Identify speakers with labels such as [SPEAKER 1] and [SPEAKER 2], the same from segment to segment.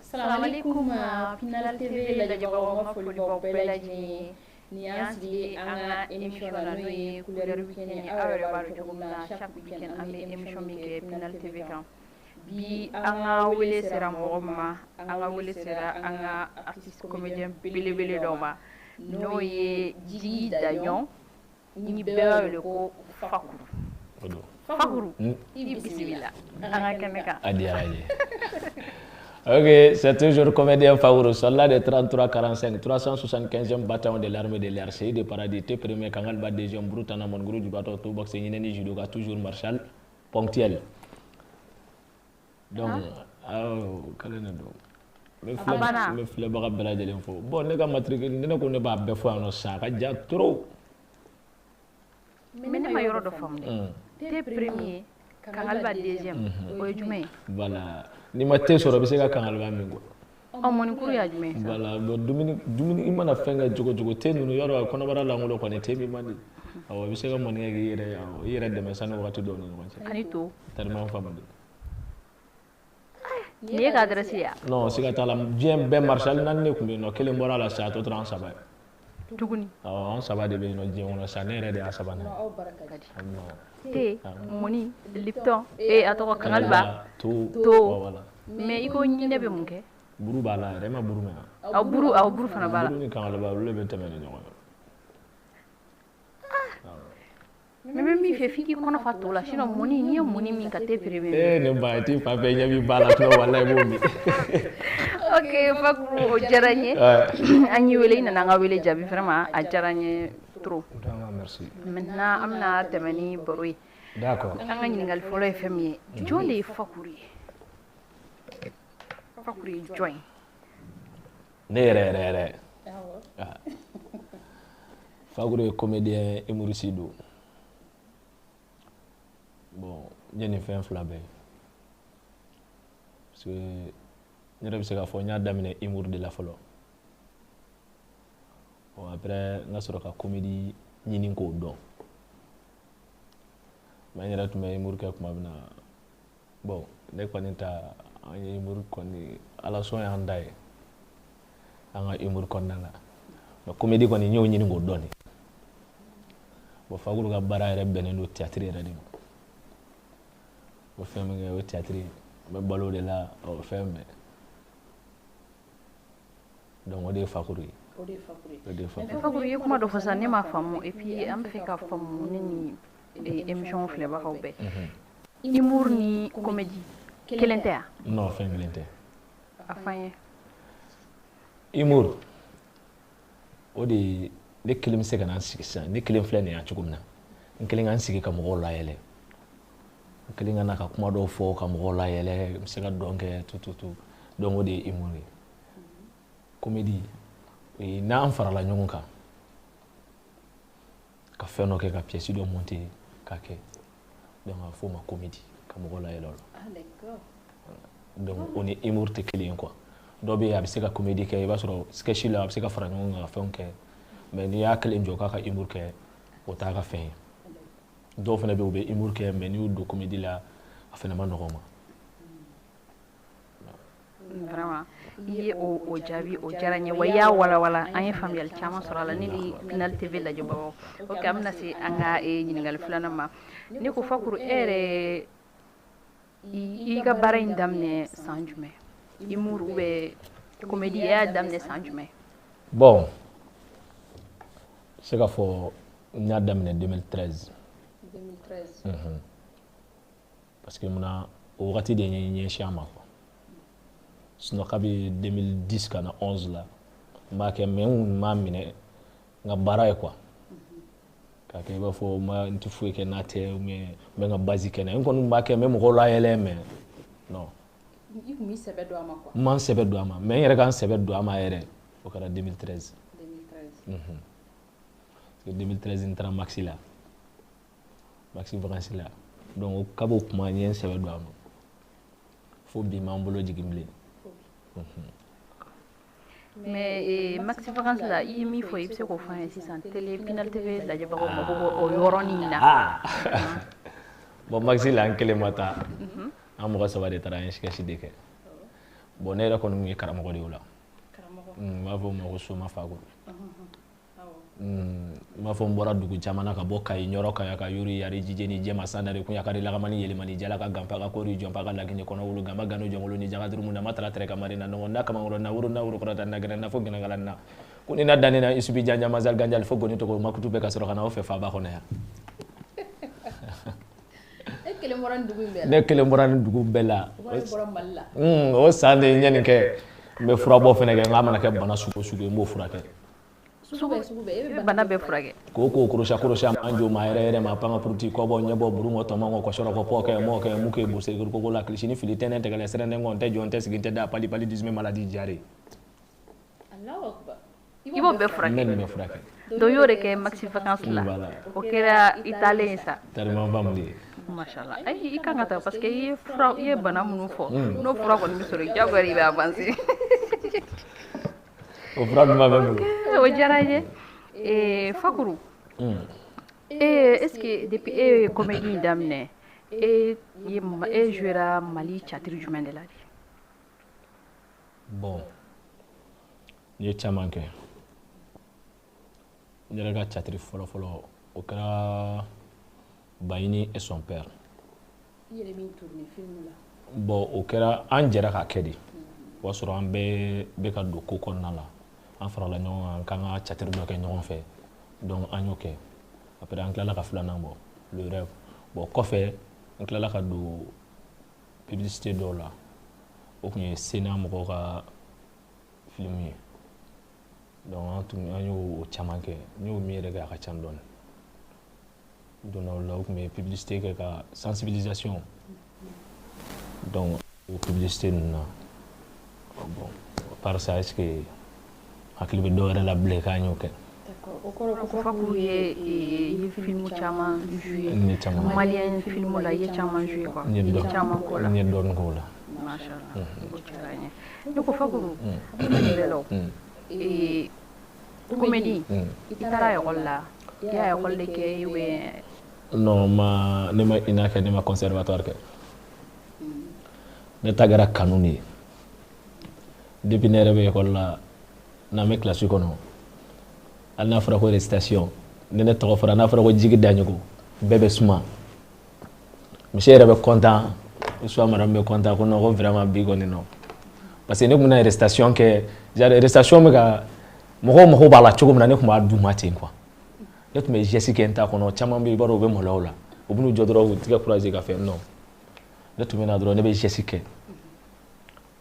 [SPEAKER 1] Salamaleykum Pinal TV lajɛbagaw, n ka foli b'aw bɛɛ lajɛlen ye. Nin y'an sigilen an ka émission na, n'o ye Couleur Week-end ye. Aw yɛrɛ b'a dɔn cogo min na, chaque week-end an bɛ émission min kɛ Pinal TV kan. Bi an ka wele sera mɔgɔ min ma, an ka wele sera an ka artiste comédien belebele dɔ ma, n'o ye Jigi Daɲɔn, ni bɛɛ b'a wele ko Fakuru. Fakuru, i bisimila an ka kɛnɛ kan.
[SPEAKER 2] A diyara n ye. Ok, c'est toujours comédien Fakourou, soldat de 33 45, 375e bataillon de l'armée de l'air, CI de Paradis, T premier, Kangalba deuxième, Broutana, Mongourou du bateau, tout boxe, Yineni Judoka, toujours Marshal, ponctuel. Donc, awɔ, k'ale ne don. N bɛ filɛbaga bɛɛ lajɛlen fo. Bon, ne ka matricule, ni ne ko ne b'a bɛɛ fɔ yan nɔ sisan, a ka jan trop.
[SPEAKER 1] Mais ne ma yɔrɔ dɔ faamu dɛ. T premier, Kangaliba deuxième, o ye jumɛn ye?
[SPEAKER 2] Voilà. N'i ma te sɔrɔ, i bɛ se ka kangaliba min quoi.
[SPEAKER 1] Ɔ, mɔnikuru y'a jumɛn ye sa?
[SPEAKER 2] Voilà, bon, dumuni dumuni, i mana fɛn kɛ cogo cogo, te ninnu, yɔrɔ kɔnɔbara lankolon kɔni, te min man di. Awɔ, i bɛ se ka mɔni kɛ k'i yɛrɛ, awɔ, i yɛrɛ dɛmɛ sanni wagati dɔw ni ɲɔgɔn cɛ.
[SPEAKER 1] Ani to.
[SPEAKER 2] Tellement faamu de.
[SPEAKER 1] Nin ye ka adresse ye wa?
[SPEAKER 2] Non, siga t'a la, diɲɛ bɛɛ Marshal naani de tun bɛ yen nɔ, kelen bɔra a la sisan, a tɔ tora an saba ye.
[SPEAKER 1] Tuguni.
[SPEAKER 2] Awɔ, an saba de bɛ yen nɔ diɲɛ kɔnɔ sisan, ne yɛrɛ de y'a sabanan ye.
[SPEAKER 3] Aw barika di.
[SPEAKER 1] Te, mɔni, Lipton, ee, a tɔgɔ Kangaliba,
[SPEAKER 2] to.
[SPEAKER 1] To.
[SPEAKER 2] Voilà.
[SPEAKER 1] Mais i ko ɲinɛ bɛ mun kɛ?
[SPEAKER 2] Buru b'a la yɛrɛ, e ma buru mɛn wa?
[SPEAKER 1] Aw buru, aw buru fana b'a la.
[SPEAKER 2] Buru ni kangaliba, olu de bɛ tɛmɛ ni ɲɔgɔn ye.
[SPEAKER 1] Mais n bɛ min fɛ, f'i k'i kɔnɔ fa to la, sinon mɔni, n'i ye mɔni min ka te premier.
[SPEAKER 2] Ee, ne ba, i t'i fa fɛ, ɲɛ b'i ba la, sinon walahi i b'o min.
[SPEAKER 1] Ok, Fakuru, o diyara n ye. An y'i wele, i nana an ka wele jaabi, vraiment a diyara n ye trop.
[SPEAKER 2] Vraiment, merci.
[SPEAKER 1] Maintenant, an bɛna tɛmɛ ni baro ye.
[SPEAKER 2] D'accord.
[SPEAKER 1] An ka ɲininkali fɔlɔ ye fɛn min ye, jɔn de ye Fakuru ye? Fakuru ye jɔn ye?
[SPEAKER 2] Ne yɛrɛ yɛrɛ yɛrɛ. Ah. Fakuru ye comédien humoriste don. Bon, n ye nin fɛn fila bɛɛ ye. Parce que n yɛrɛ bɛ se k'a fɔ n y'a daminɛ humour de la fɔlɔ. Bon, après n ka sɔrɔ ka comédie ɲini k'o dɔn. Mais n yɛrɛ tun bɛ humour kɛ tuma min na, bon, ne kɔni ta, an ye humour kɔni, Ala sɔn y'an da ye an ka humour kɔnɔna la. Mais comédie kɔni, n y'o ɲini k'o dɔn de. Bon, Fakuru ka baara yɛrɛ bɛnnen don théâtre yɛrɛ de ma. O fɛn min kɛ, o ye théâtre ye. An bɛ balo o de la, o fɛn bɛɛ. Donc o de ye Fakuru ye.
[SPEAKER 3] O de ye Fakuru ye.
[SPEAKER 2] O de ye Fakuru
[SPEAKER 1] ye. Fakuru, i ye kuma dɔ fɔ sisan, ne m'a faamu, et puis an bɛ fɛ k'a faamu, ne ni émission filɛbagaw bɛɛ. Humour ni comédie kelen tɛ wa?
[SPEAKER 2] Non, fɛn kelen tɛ.
[SPEAKER 1] A fɔ an ye.
[SPEAKER 2] Humour, o de ye ne kelen bɛ se ka na n sigi sisan, ne kelen filɛ nin ye cogo min na, n kelen ka n sigi ka mɔgɔw layɛlɛ, n kelen ka na ka kuma dɔw fɔ ka mɔgɔw layɛlɛ, n bɛ se ka dɔn kɛ tu tu tu. Donc o de ye humour ye. Comédie, o ye n'an farala ɲɔgɔn kan ka fɛn dɔ kɛ, ka pièce dɔ monter k'a kɛ, donc a bɛ f'o ma comédie, ka mɔgɔw layɛlɛ o la.
[SPEAKER 3] Ah, d'accord.
[SPEAKER 2] Donc o ni humour tɛ kelen ye quoi. Dɔw bɛ yen, a bɛ se ka comédie kɛ, i b'a sɔrɔ sketch la, a bɛ se ka fara ɲɔgɔn kan ka fɛnw kɛ, mais n'i y'a kelen jɔ k'a ka humour kɛ, o t'a ka fɛn ye. Dɔw fana bɛ yen, u bɛ humour kɛ, mais n'i y'u don comédie la, a fana ma nɔgɔn ma.
[SPEAKER 1] Vraiment, i ye o jaabi, o diyara n ye, wa i y'a walawala, an ye faamuyali caman sɔrɔ a la, ne ni Pinal TV lajɛbagaw. Ok, an bɛna se an ka ɲininkali filanan ma. Ne ko Fakuru, e yɛrɛ i ka baara in daminɛ san jumɛn? Humour ou bien comédie, e y'a daminɛ san jumɛn?
[SPEAKER 2] Bon, se k'a fɔ n y'a daminɛ 2013.
[SPEAKER 3] 2013.
[SPEAKER 2] Parce que munna, o wagati de ye n ɲɛsin a ma quoi. Sinon kabi 2010 ka na 11 la, n b'a kɛ, mais n kun m'a minɛ n ka baara ye quoi. K'a kɛ i b'a fɔ n tɛ foyi kɛ n'a tɛ, ou bien n bɛ n ka base kɛ n'a ye. N kɔni b'a kɛ, n bɛ mɔgɔw layɛlɛ, mais non.
[SPEAKER 3] I kun b'i sɛbɛ don a ma quoi.
[SPEAKER 2] N ma n sɛbɛ don a ma, mais n yɛrɛ ka n sɛbɛ don a ma yɛrɛ, o kɛra 2013.
[SPEAKER 3] 2013.
[SPEAKER 2] Parce que 2013 n taara Maxi la. Maxi vacances la. Donc kab'o kuma, n ye n sɛbɛ don a ma. Fo bi, m'an bolo jigin bilen.
[SPEAKER 1] Mais Maxi vacances la, i ye min fɔ, i bɛ se k'o fɔ an ye sisan, télé Pinal TV lajɛbagaw mago b'o o yɔrɔnin na.
[SPEAKER 2] Ah. Bon, Maxi la, an kelen ma taa. An mɔgɔ saba de taara, an ye sketch de kɛ. Bon, ne yɛrɛ kɔni tun ye karamɔgɔ de ye o la. N b'a fɔ o ma ko Soma Fakuru. N b'a fɔ n bɔra dugu caman na ka bɔ Kayi, Ɲɔrɔ, Kayaka, Yuri, Yari, Jijeni, Jɛma, Sandare, Kuɲakari, Lagamani, Yelimani, Jalaka, Ganpaga, Kori, Jɔnpaga, Lagine, Kɔnɔwulu, Gamba, Gano, Jɔngolo, ni Jagadurumu, Nama, Tara, Tɛrɛ, Kamari, na Nɔgɔ, na Kamankɔrɔ, na Woro, na Woro, Kɔrɔta, na Gɛrɛ, na fo Gɛnɛgala, na ko ni na danni na Isubi, Janja, Mazal, Ganjali, fo Goni Togo, Makutu bɛɛ ka sɔrɔ ka na aw fɛ faaba kɔnɔ yan.
[SPEAKER 3] E kelen bɔra nin dugu in bɛɛ la?
[SPEAKER 2] Ne kelen bɔra nin dugu bɛɛ la.
[SPEAKER 3] O bɔra Mali la?
[SPEAKER 2] O san de n ye nin kɛ. N bɛ furabɔ fɛnɛ kɛ, n k'a mana kɛ bana sugu o sugu ye, n b'o furakɛ.
[SPEAKER 3] Sugu bɛɛ, sugu bɛɛ, e bɛ
[SPEAKER 1] bana bɛɛ furakɛ.
[SPEAKER 2] Koko, korosa, korosa, manjo, ma yɛrɛ yɛrɛ, ma panga, puruti, kɔbɔ, ɲɛbɔ, burungɔ, tɔmɔngɔ, kɔsɔrɔkɔ, pɔkɛ, mɔkɛ, muke, bose, koko la, kilisini, fili, tɛnɛ, tɛgɛlɛ, sɛrɛndɛngɔ, n tɛ jɔ, n tɛ sigi, n tɛ da, pali, pali, disme, maladie, diarrhée.
[SPEAKER 3] Allahu akbar.
[SPEAKER 1] I b'o bɛɛ furakɛ.
[SPEAKER 2] N bɛ nin bɛɛ furakɛ.
[SPEAKER 1] Donc i y'o de kɛ Maxi Vacances la.
[SPEAKER 2] Voilà.
[SPEAKER 1] O kɛra i taalen ye sa.
[SPEAKER 2] Tellement faamu de ye.
[SPEAKER 1] Mashallah. Ayi, i kan ka taa parce que i ye fura, i ye bana minnu fɔ, n'o fura kɔni bɛ sɔrɔ, diyagoya i bɛ avancer.
[SPEAKER 2] O fura duman bɛ n bolo.
[SPEAKER 1] O diyara n ye. Fakuru, est ce que depuis e ye comédie in daminɛ, e ye e jouera Mali théâtre jumɛn de la de?
[SPEAKER 2] Bon, n ye caman kɛ. N yɛrɛ ka théâtre fɔlɔ-fɔlɔ, o kɛra Bayini et son père.
[SPEAKER 3] I yɛrɛ min tourné film la?
[SPEAKER 2] Bon, o kɛra an jɛra k'a kɛ de. O y'a sɔrɔ an bɛɛ bɛ ka don ko kɔnɔna la. An farala ɲɔgɔn kan k'an ka théâtre dɔ kɛ ɲɔgɔn fɛ. Donc an y'o kɛ. Après an tilala ka filanan bɔ, Le Rêve. Bon, kɔfɛ n tilala ka don publicité dɔw la. O tun ye Sénat mɔgɔw ka film ye. Donc an tun an y'o caman kɛ. N y'o min yɛrɛ kɛ, a ka ca dɔɔni. N donna o la, o tun bɛ publicité kɛ ka sensibilisation. Donc o publicité ninnu na. Bon, à part ça, est-ce que hakili bɛ dɔw yɛrɛ la bilen k'an y'o kɛ?
[SPEAKER 3] D'accord. O kɔrɔ ko
[SPEAKER 1] Fakuru ye i ye film caman joué.
[SPEAKER 2] N ye caman.
[SPEAKER 1] Malien film la, i ye caman joué quoi.
[SPEAKER 2] N ye dɔ
[SPEAKER 1] caman k'o la.
[SPEAKER 2] N ye dɔɔnin k'o la.
[SPEAKER 1] Mashallah. O diyara n ye. Ne ko Fakuru, ne bɛ bɛɛ la o. Comédie, i taara école la, i y'a école de kɛ ou bien?
[SPEAKER 2] Non, ma ne ma INA kɛ, ne ma conservatoire kɛ. Ne ta kɛra kanu de ye. Depuis ne yɛrɛ bɛ école la, n'an bɛ classe kɔnɔ, hali n'a fɔra ko récitation, ni ne tɔgɔ fɔra, n'a fɔra ko Jigi Daɲogo, bɛɛ bɛ suma. Monsieur yɛrɛ bɛ content, soit madame bɛ content ko non, ko vraiment bi kɔni non. Parce que ne tun bɛna récitation kɛ, genre récitation bɛ ka mɔgɔw mago b'a la cogo min na, ne tun b'a d'u ma ten quoi. Ne tun bɛ geste kɛ n ta kɔnɔ, caman bɛ yen, i b'a dɔn u bɛ maloya o la. U bɛ n'u jɔ dɔrɔn, u tigɛ croiser ka fɛn, non. Ne tun bɛ na dɔrɔn, ne bɛ geste kɛ.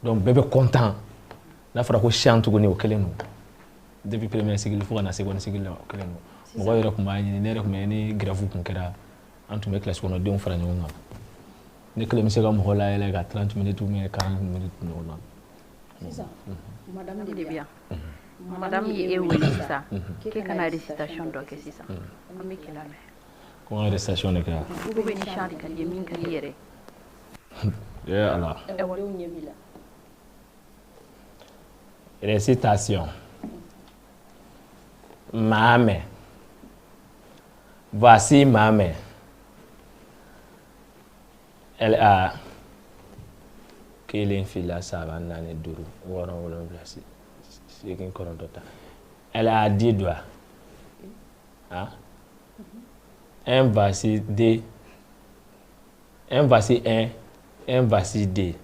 [SPEAKER 2] Donc bɛɛ bɛ content. N'a fɔra ko chant tuguni, o kelen don. Depuis première cycle fo ka na seconde cycle la, o kelen don. Mɔgɔw yɛrɛ tun b'a ɲini, ne yɛrɛ tun bɛ ni grève tun kɛra, an tun bɛ classe kɔnɔdenw fara ɲɔgɔn kan. Ne kelen bɛ se ka mɔgɔw layɛlɛ ka 30 minutes ou bien 40 minutes ɲɔgɔn na.
[SPEAKER 3] Sisan, madame
[SPEAKER 1] de
[SPEAKER 3] de
[SPEAKER 1] bɛ
[SPEAKER 3] bɛ
[SPEAKER 1] yan.
[SPEAKER 3] yan.
[SPEAKER 1] Madame ye e wele sisan k'e ka na récitation dɔ kɛ sisan. An bɛ k'i lamɛn.
[SPEAKER 2] Ko n ka récitation de kɛ yan?
[SPEAKER 1] Ou bien ni chant de ka di i ye, min ka di i yɛrɛ ye.
[SPEAKER 2] Eh Ala.
[SPEAKER 3] Ekɔlidenw ɲɛ b'i la.
[SPEAKER 2] Récitation. Ma main. Voici ma main. Elle a kelen, fila, saba, naani, duuru, wɔɔrɔ, wolonwula, seegin, kɔnɔntɔn, 10. Elle a 10 doigts. Hein? Un, voici deux. Un, voici un. Un, voici deux.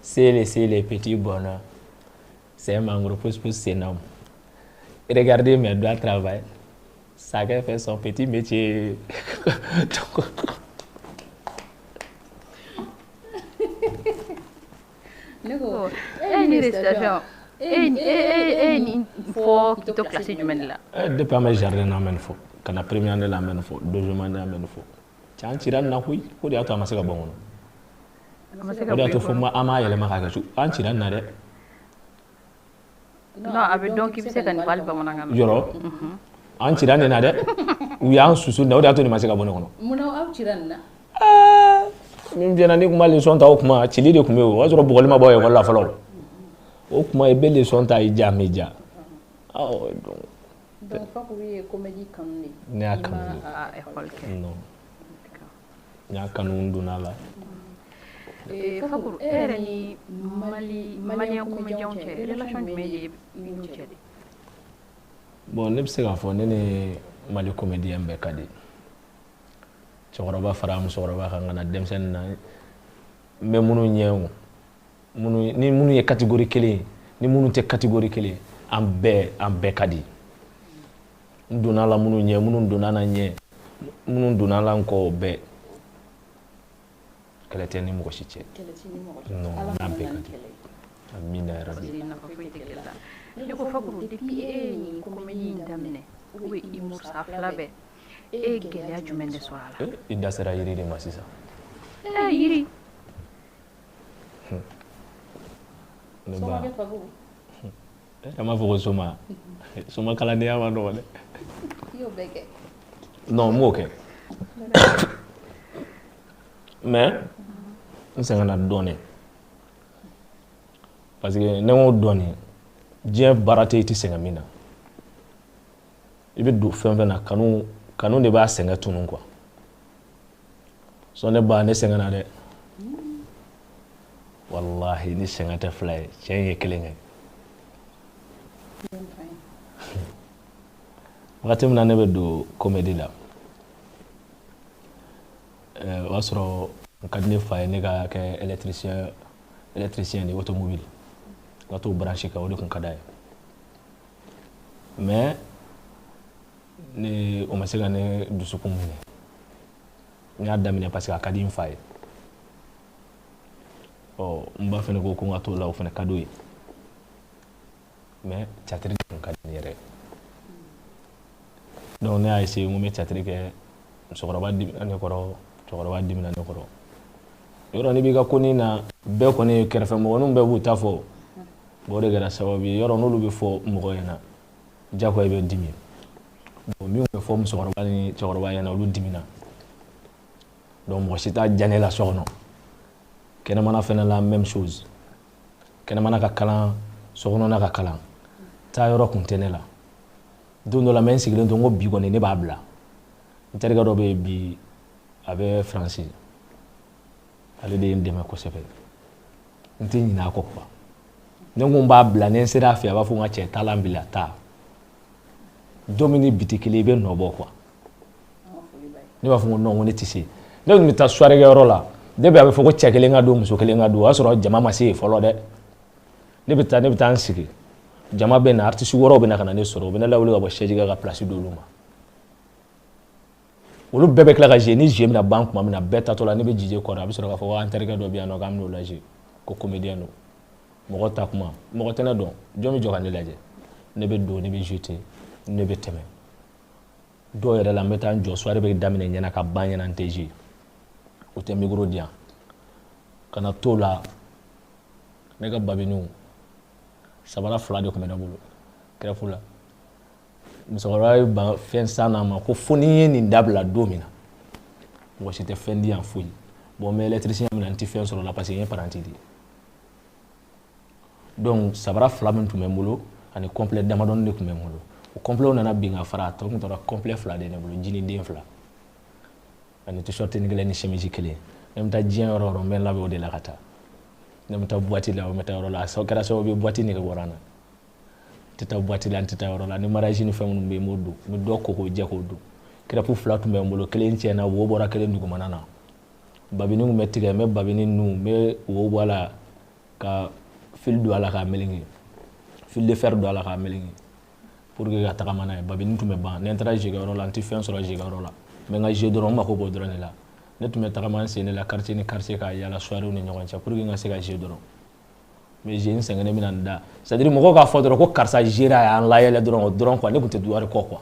[SPEAKER 2] C'est les petits bonheurs. C'est un mangro pousse pousse, c'est énorme. Regardez mes doigts travailler. Chacun fait son petit métier. Donc,
[SPEAKER 3] Ne ko
[SPEAKER 1] E ni récitation, e e e nin fɔ k'i to classe jumɛn de la?
[SPEAKER 2] Depuis an bɛ jardin na, an bɛ nin fɔ. Ka na première année la, an bɛ nin fɔ. Deuxième année, an bɛ nin fɔ. Cɛ, an cira nin na koyi. O de y'a to a ma se ka bɔ n kɔnɔ.
[SPEAKER 1] A ma se ka
[SPEAKER 2] O de y'a
[SPEAKER 1] bɔ i
[SPEAKER 2] to fo
[SPEAKER 1] kɔnɔ.
[SPEAKER 2] an m'a yɛlɛma k'a kɛ su. An cira nin na dɛ.
[SPEAKER 1] Non, a bɛ dɔn k'i bɛ se ka nin fɔ hali bamanankan na.
[SPEAKER 2] Yɔrɔ. An cira nin na dɛ. U y'an susu nin na, o de y'a to nin ma se ka bɔ ne kɔnɔ.
[SPEAKER 3] Munna aw cira nin na?
[SPEAKER 2] Min fiyɛ na, ni tun ma leçon ta o kuma, cili de tun bɛ yen. O y'a sɔrɔ bugɔli ma bɔ école la fɔlɔ. O kuma i bɛ leçon ta, i ja m'i ja. Awɔ, donc
[SPEAKER 3] Donc Fakuru ye comédie kanu de.
[SPEAKER 2] Ne y'a
[SPEAKER 3] I
[SPEAKER 2] kanu
[SPEAKER 3] ma
[SPEAKER 2] de.
[SPEAKER 3] a
[SPEAKER 1] A école kɛ.
[SPEAKER 2] Non. N y'a kanu, n donna a la.
[SPEAKER 1] Fakuru, e yɛrɛ ni Mali malien comédien cɛ, relation jumɛn de b'i n'u cɛ de?
[SPEAKER 2] Bon, ne bɛ se k'a fɔ ne ni Mali comédien bɛɛ ka di. Cɛkɔrɔba fara musokɔrɔba kan ka na denmisɛnnin na, n bɛ minnu ɲɛ o, minnu ni minnu ye catégorie kelen ye, ni minnu tɛ catégorie kelen ye, an bɛɛ ka di. N donna la minnu ɲɛ, minnu donna na ɲɛ, minnu donna la n kɔ, o bɛɛ, kɛlɛ tɛ ni mɔgɔ si cɛ.
[SPEAKER 3] Kɛlɛ t'i ni mɔgɔ cɛ.
[SPEAKER 2] Non.
[SPEAKER 3] Ala
[SPEAKER 2] n'a
[SPEAKER 3] kana
[SPEAKER 2] bɛɛ
[SPEAKER 3] na
[SPEAKER 2] ka
[SPEAKER 3] ni
[SPEAKER 2] di.
[SPEAKER 3] kɛlɛ ye.
[SPEAKER 2] Amina yarabi.
[SPEAKER 1] Parce que nafa foyi tɛ kɛlɛ la. Ne ko Fakuru, depuis e ye nin comédie in daminɛ ou bien humour sa fila bɛɛ, e ye gɛlɛya jumɛn de sɔrɔ a la?
[SPEAKER 2] Eh, i da sera yiri de ma sisan.
[SPEAKER 1] Ee, yiri.
[SPEAKER 2] Ne ba.
[SPEAKER 3] Somakɛ Fakuru.
[SPEAKER 2] E m'a fɔ ko soma soma kalandenya ma nɔgɔn dɛ.
[SPEAKER 3] I y'o bɛɛ kɛ?
[SPEAKER 2] Non, n m'o kɛ, mais n sɛgɛnna dɔɔnin, parce que ne ko dɔɔnin, diɲɛ baara tɛ i tɛ sɛgɛn min na. I bɛ don fɛn fɛn na, kanu kanu de b'a sɛgɛn tunun quoi. Sɔn ne ba, ne sɛgɛnna dɛ, walahi. Ni sɛgɛn tɛ fila ye, cɛ in ye kelen kɛ.
[SPEAKER 3] Yen fan ye.
[SPEAKER 2] Wagati min na ne bɛ don comédie la, o y'a sɔrɔ n ka di ne fa ye ne ka kɛ électricien, électricien de automobile, n ka t'o branche kɛ, o de tun ka d'a ye. Mais ne o ma se ka ne dusukun minɛ. N y'a daminɛ parce que a ka di n fa ye. Ɔ, n ba fɛnɛ ko ko n ka t'o la, o fɛnɛ ka d'o ye. Mais théâtre de tun ka di ne yɛrɛ ye. Donc ne y'a essayé, n ko n bɛ théâtre kɛ. Musokɔrɔba dimina ne kɔrɔ, cɛkɔrɔba dimina ne kɔrɔ. Yɔrɔ n'i b'i ka ko na, bɛɛ kɔni kɛrɛfɛmɔgɔninw bɛɛ b'u ta fɔ. Bon, o de kɛra sababu ye, yɔrɔ n'olu bɛ fɔ mɔgɔ ɲɛna, diyagoya i bɛ dimi. Bon, min bɛ fɔ musokɔrɔba ni cɛkɔrɔba ɲɛna, olu dimina. Donc mɔgɔ si t'a diya ne la so kɔnɔ. Kɛnɛmana fɛnɛ la, même chose. Kɛnɛmana ka kalan, sokɔnɔna ka kalan, taa yɔrɔ kun tɛ ne la. Don dɔ la, n bɛ n sigilen to, n ko bi kɔni ne b'a bila. N terikɛ dɔ bɛ yen bi, a bɛ Faransi, ale de ye n dɛmɛ kosɛbɛ, n tɛ ɲinɛ a kɔ quoi. Ne ko n b'a bila, ni n sera a fɛ, a b'a fɔ n ka cɛ taalan bila taa don min ni bi tɛ kelen, i bɛ nɔ bɔ quoi.
[SPEAKER 3] An ka foli b'a ye.
[SPEAKER 2] Ne b'a fɔ ko non, ko ne tɛ se. Ne tun bɛ taa soirée kɛyɔrɔ la, depuis a bɛ fɔ ko cɛ kelen ka don, muso kelen ka don, o y'a sɔrɔ jama ma se yen fɔlɔ dɛ. Ne bɛ taa n sigi, jama bɛ na, artiste wɛrɛw bɛ na ka na ne sɔrɔ, u bɛ ne lawuli ka bɔ chaise kan ka place d'olu ma. Olu bɛɛ bɛ tila ka jouer. Ni jouer bɛna ban tuma min na, bɛɛ taatɔ la, ne bɛ DJ kɔrɔ, a bɛ sɔrɔ k'a fɔ ko an terikɛ dɔ bɛ yan nɔ, k'an bɛn'o lajɛ, ko comédien don. Mɔgɔ ta kuma, mɔgɔ tɛ ne dɔn, jɔn bɛ jɔ ka ne lajɛ? Ne bɛ don, ne bɛ jouer ten, ne bɛ tɛmɛ. Dɔw yɛrɛ la, n bɛ taa n jɔ, soirée bɛ daminɛ ɲɛna ka ban ɲɛna, n tɛ jouer, o tɛ micro di yan. Ka na t'o la, ne ka babiniw sabara fila de tun bɛ ne bolo kɛrɛfu la. Musokɔrɔba ye ban fɛn san n'a ma ko fo ni n ye nin dabila don min na, mɔgɔ si tɛ fɛn di yan foyi. Bon, n bɛ électricien min na, n tɛ fɛn sɔrɔ o la parce que n ye apprenti de ye. Donc sabara fila min tun bɛ n bolo ani complet damadɔni de tun bɛ n bolo, o complet nana bin ka fara a tɔ tun tora complet fila de ye ne bolo, jean den fila ani t-shirt ni kelen ni chemise kelen. Ne bɛ taa diɲɛ yɔrɔ o yɔrɔ, n bɛ n labɛn o de la ka taa. Ne bɛ taa boîte la, n bɛ taa yɔrɔ la, a kɛra sababu ye boîte nege bɔra n na. N tɛ taa boîte la, n tɛ taa yɔrɔ la. Ni mariage ni fɛn minnu bɛ yen, n b'o don, n bɛ dɔ ko k'o jɛ k'o don. Crêpe fila tun bɛ n bolo, kelen tiɲɛna, wo bɔra kelen dugumana na. Babini tun bɛ tigɛ, n bɛ babini nu, n bɛ wo bɔ a la ka fil don a la k'a meleke, fil de fer don a la k'a meleke pour que ka tagama n'a ye. Babini tun bɛ ban. Ni n taara jouer yɔrɔ la, n tɛ fɛn sɔrɔ jouer yɔrɔ la, n bɛ n ka jouer dɔrɔn, n mako b'o dɔrɔn de la. Ne tun bɛ tagama n sen de la quartier ni quartier ka yala soirée ni ɲɔgɔn cɛ pour que n ka se ka jouer dɔrɔn. N bɛ jouer, n sɛgɛnnen bɛ na n da. C'est à dire mɔgɔw k'a fɔ dɔrɔn ko karisa jouer a y'an layɛlɛ dɔrɔn, o dɔrɔn quoi. Ne tun tɛ wari kɔ quoi.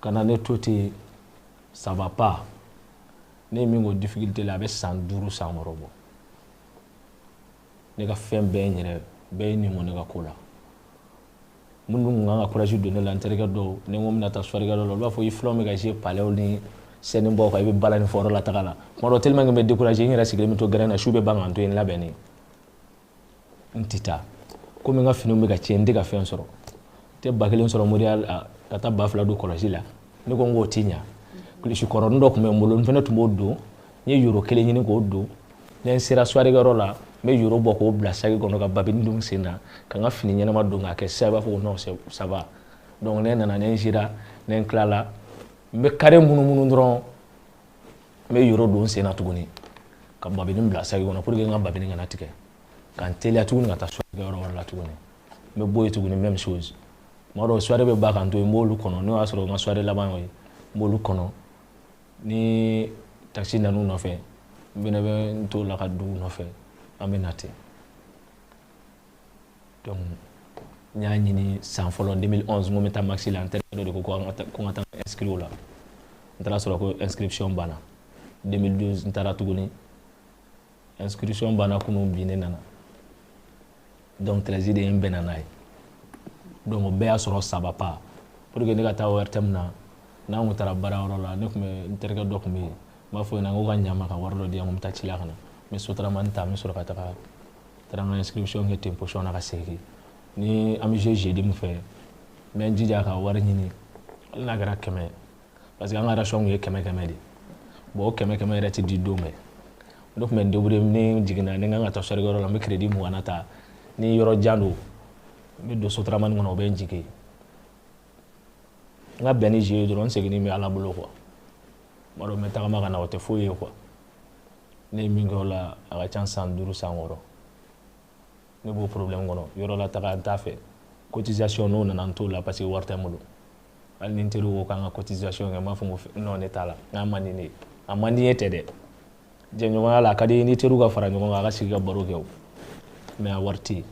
[SPEAKER 2] Ka na ne to ten, ça va pas. Ne ye min k'o difficulté la, a bɛ san 5, san 6 bɔ. Ne ka fɛn bɛɛ n yɛrɛ bɛɛ ye nin bɔ ne ka ko la. Minnu tun kan ka courage don ne la, n terikɛ dɔw, ni n ko n bɛna taa soirée kɛ yɔrɔ la, olu b'a fɔ i filanw bɛ ka jouer palais ni scène baw kan, i bɛ balani fɔ yɔrɔ la taga la. Tuma dɔ, tellement que n bɛ décourager, n yɛrɛ sigilen bɛ to gɛrɛn na, su bɛ ban ka n to yen n labɛnnen, n tɛ taa. Komi n ka finiw bɛ ka tiɲɛ, n tɛ ka fɛn sɔrɔ, n tɛ 1000 sɔrɔ moriya la ka taa 2000 don kɔlɔsi la. Ne ko n k'o tɛ ɲa. Kulusi kɔrɔnin dɔ tun bɛ n bolo, n fana tun b'o don. N ye euro kelen ɲini k'o don. Ni n sera soirée kɛyɔrɔ la, n bɛ euro bɔ k'o bila saki kɔnɔ, ka babini don n sen na, ka n ka fini ɲɛnama don k'a kɛ sisan, i b'a fɔ ko non, ça va. Donc ne nana, ne n sera, ne n tilala, n bɛ carré munumunu dɔrɔn, n bɛ euro don n sen na tuguni, ka babini bila saki kɔnɔ pour que n ka babini kana tigɛ, ka n teliya tuguni ka taa soirée kɛyɔrɔ wɛrɛ la tuguni. N bɛ bɔ yen tuguni, même chose. Tuma dɔw soirée bɛ ban ka n to yen, n b'olu kɔnɔ. N'o y'a sɔrɔ n ka soirée laban y'o ye, n b'olu kɔnɔ. Ni taxi nan'u nɔfɛ, n fɛnɛ bɛ n t'o la ka don u nɔfɛ, an bɛ na ten. Donc n y'a ɲini san fɔlɔ, 2011, n ko n bɛ taa Maxi la. N terikɛ dɔ de ko ko n ka taa inscrire o la. N taara sɔrɔ ko inscription banna. 2012, n taara tuguni, inscription banna kunun, bi ne nana. Donc 13 de ye n bɛnna n'a ye. Donc o bɛɛ y'a sɔrɔ ça va pas. Pour que ne ka taa ORTM na, n'an kun taara baarayɔrɔ la, ne tun bɛ, n terikɛ dɔ tun bɛ yen, n b'a fɔ o ɲɛna ko ka ɲa n ma ka wari dɔ di yan, ko n bɛ taa ci la ka na. N bɛ Sotrama ta, n bɛ sɔrɔ ka taga, taara n ka inscription kɛ ten position na ka segin. Ni an bɛ jouer jeudi min fɛ, n bɛ n jija ka wari ɲini, hali n'a kɛra 100, parce que an ka ration tun ye 100 100 de. Bon, o 100 100 yɛrɛ tɛ di don bɛɛ. Ne tun bɛ n débrouiller. Ni n jiginna, ni n kan ka taa soirée kɛyɔrɔ la, n bɛ crédit 20 ta. Ni yɔrɔ jan don, n bɛ don Sotrama kɔnɔ, o bɛ n jigin. N ka bɛn ni jeu ye dɔrɔn, n seginni bɛ Ala bolo quoi. Tuma dɔw n bɛ tagama ka na, o tɛ foyi ye quoi. Ne ye min kɛ o la, a ka ca san 5, san 6, ne b'o problème kɔnɔ. Yɔrɔ la taga n t'a fɛ, cotisation n'o nana, n t'o la, parce que wari tɛ n bolo. Hali ni n teriw ko k'an ka cotisation kɛ, n b'a fɔ ko non, ne t'a la, n k'a man di ne ye. A man di n ye tɛ dɛ, jɛɲɔgɔnya la a ka di ni teriw ka fara ɲɔgɔn kan, a ka sigi ka baro kɛ o, mais a wari tɛ yen.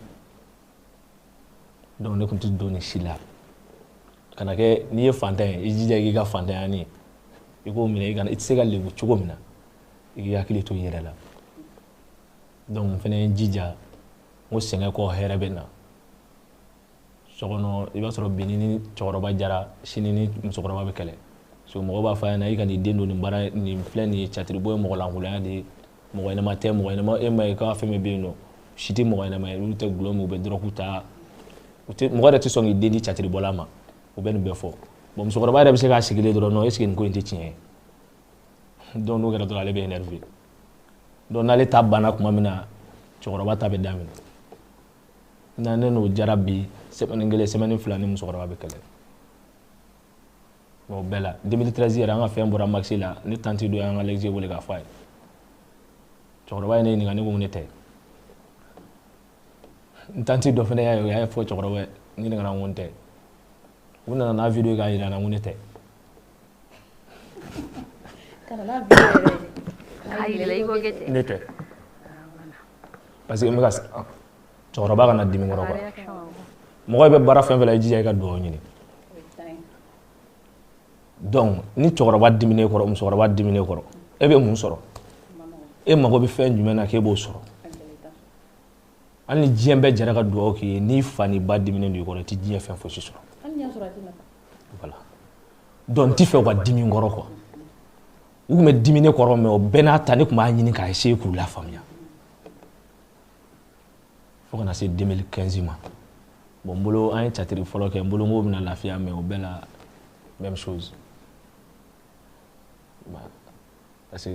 [SPEAKER 2] Donc ne tun tɛ don nin si la. Kana kɛ n'i ye fantan ye, i jija i k'i ka fantanya ni i k'o minɛ, i kana, i tɛ se ka lebu cogo min na, i k'i hakili to i yɛrɛ la. Donc n fɛnɛ ye n jija, n ko sɛgɛn kɔ hɛrɛ bɛ na. So kɔnɔ, i b'a sɔrɔ bi ni cɛkɔrɔba jara, sini ni musokɔrɔba bɛ kɛlɛ. So mɔgɔ b'a fɔ a ɲɛna, i ka n'i den don nin baara nin filɛ nin ye, catiribɔ ye, mɔgɔ lankolonya de ye, mɔgɔ ɲɛnama tɛ, mɔgɔ ɲɛnama e ma ye k'a fɛn bɛɛ bɛ yen nɔ, si tɛ mɔgɔ ɲɛnama ye, olu tɛ gulɔ min, u bɛ dɔrɔgu ta, u tɛ mɔgɔ yɛrɛ tɛ sɔn k'i den di catiribɔla ma. U bɛ nin bɛɛ fɔ. Bon, musokɔrɔba yɛrɛ bɛ se k'a sigilen dɔrɔn, non, est ce que nin ko in tɛ tiɲɛ ye? Donc n'o kɛra dɔrɔn, ale bɛ énervé. Donc n'ale ta banna tuma min na, cɛkɔrɔba ta bɛ daminɛ. Na ne n'o jara bi, semaine kelen, semaine fila, ni musokɔrɔba bɛ kɛlɛ. Mais o bɛɛ la, 2013 yɛrɛ, an ka fɛn bɔra Maxi la, ne tantie dɔ y'an ka lɛgɛ wele k'a fɔ a ye. Cɛkɔrɔba ye ne ɲininka, ne ko ne tɛ. N tantie dɔ fana y'a ye, o y'a fɔ cɛkɔrɔba ye, n ɲininkara, n ko n tɛ. U nana n'a vidéo k'a jira n na, n ko ne tɛ.
[SPEAKER 3] Ka na n'a vidéo yɛrɛ ye.
[SPEAKER 1] A yɛlɛ i ko kɛ ten.
[SPEAKER 2] Ne tɛ, parce que n bɛ ka cɛkɔrɔba kana dimi kɔrɔ quoi. Mɔgɔ bɛ baara fɛn fɛn la, i jija i ka dugawu ɲini. Donc ni cɛkɔrɔba diminen kɔrɔ, musokɔrɔba diminen kɔrɔ, e bɛ mun sɔrɔ? E mago bɛ fɛn jumɛn na k'e b'o sɔrɔ? Hali ni diɲɛ bɛɛ jɛra ka dugawu k'i ye, n'i fa n'i ba diminen don i kɔrɔ, i tɛ diɲɛ fɛn fosi sɔrɔ.
[SPEAKER 3] Hali n'i y'a sɔrɔ a t'i nafa.
[SPEAKER 2] Voilà, donc n t'i fɛ u ka dimi kɔrɔ quoi. U tun bɛ dimi ne kɔrɔ, mais o bɛɛ n'a ta, ne tun b'a ɲini k'a essayer k'u lafaamuya fo ka na se 2015 ma. Bon, n bolo an ye catiri fɔlɔ kɛ, n bolo n k'o bɛna lafiya, mais o bɛɛ la, même chose. Parce que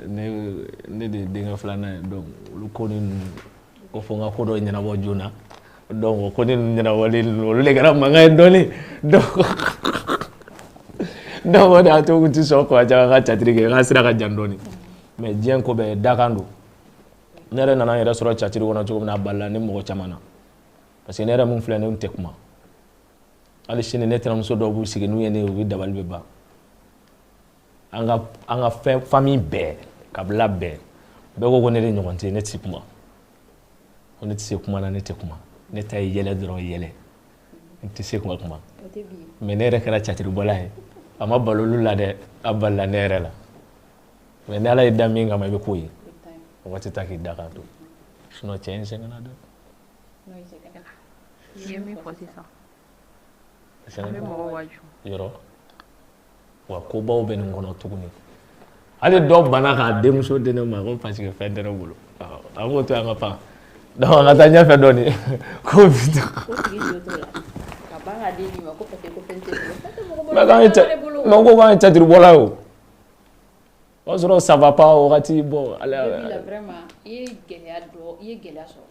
[SPEAKER 2] ne de ye denkɛ filanan ye. Donc olu ko ni ninnu ko fo n ka ko dɔ ɲɛnabɔ joona. Donc o ko ni ninnu ɲɛnabɔli ninnu, olu de kɛra mankan ye dɔɔni. Donc o de y'a to n tɛ sɔn kuma caman ka catiri kɛ, n ka sira ka jan dɔɔni. Mais diɲɛ ko bɛɛ dakan don. Ne yɛrɛ nana n yɛrɛ sɔrɔ catiri kɔnɔ cogo min na, a balila ne mɔgɔ caman na, parce que ne yɛrɛ mun filɛ, ne tɛ kuma. Hali sini, ne tɛnɛmuso dɔw b'u sigi, n'u ye ne ye, u bɛ dabali bɛ ban. An ka fɛn famille bɛɛ, kabila bɛɛ, bɛɛ ko ko ne de ɲɔgɔn tɛ yen, ne tɛ kuma, ko ne tɛ se kuma na, ne tɛ kuma, ne ta ye yɛlɛ dɔrɔn, yɛlɛ, n tɛ se kuma kuma.
[SPEAKER 3] O tɛ bi ye.
[SPEAKER 2] Mais ne yɛrɛ kɛra catiribɔla ye, a ma balo olu la dɛ, a balila ne yɛrɛ la. Mais ni Ala ye da min kama, i bɛ k'o ye. Mɔgɔ tɛ taa k'i da kan to, sinon cɛ in sɛgɛnna dɛ.
[SPEAKER 3] N'o ye sɛgɛn.
[SPEAKER 1] I ye min fɔ sisan, a bɛ mɔgɔ waaju.
[SPEAKER 2] Yɔrɔ wa, kobaw bɛ nin kɔnɔ tuguni. Hali dɔw banna k'a denmuso di ne ma ko parce que fɛn tɛ ne bolo. An k'o to yen, an ka pan. Donc an ka taa ɲɛfɛ dɔɔni ko vite.
[SPEAKER 3] O tigi jo t'o la. Ka ban k'a den d'i ma ko parce que ko fɛn tɛ bolo. Fɛn tɛ mɔgɔ bolo.
[SPEAKER 2] Mais k'an ye
[SPEAKER 3] fɛn t'ale bolo.
[SPEAKER 2] Mais ko k'an ye catiribɔla ye o. O y'a sɔrɔ ça va pas o wagati, bon.
[SPEAKER 3] Ala la, vraiment, i ye gɛlɛya dɔ, i ye gɛlɛya sɔrɔ,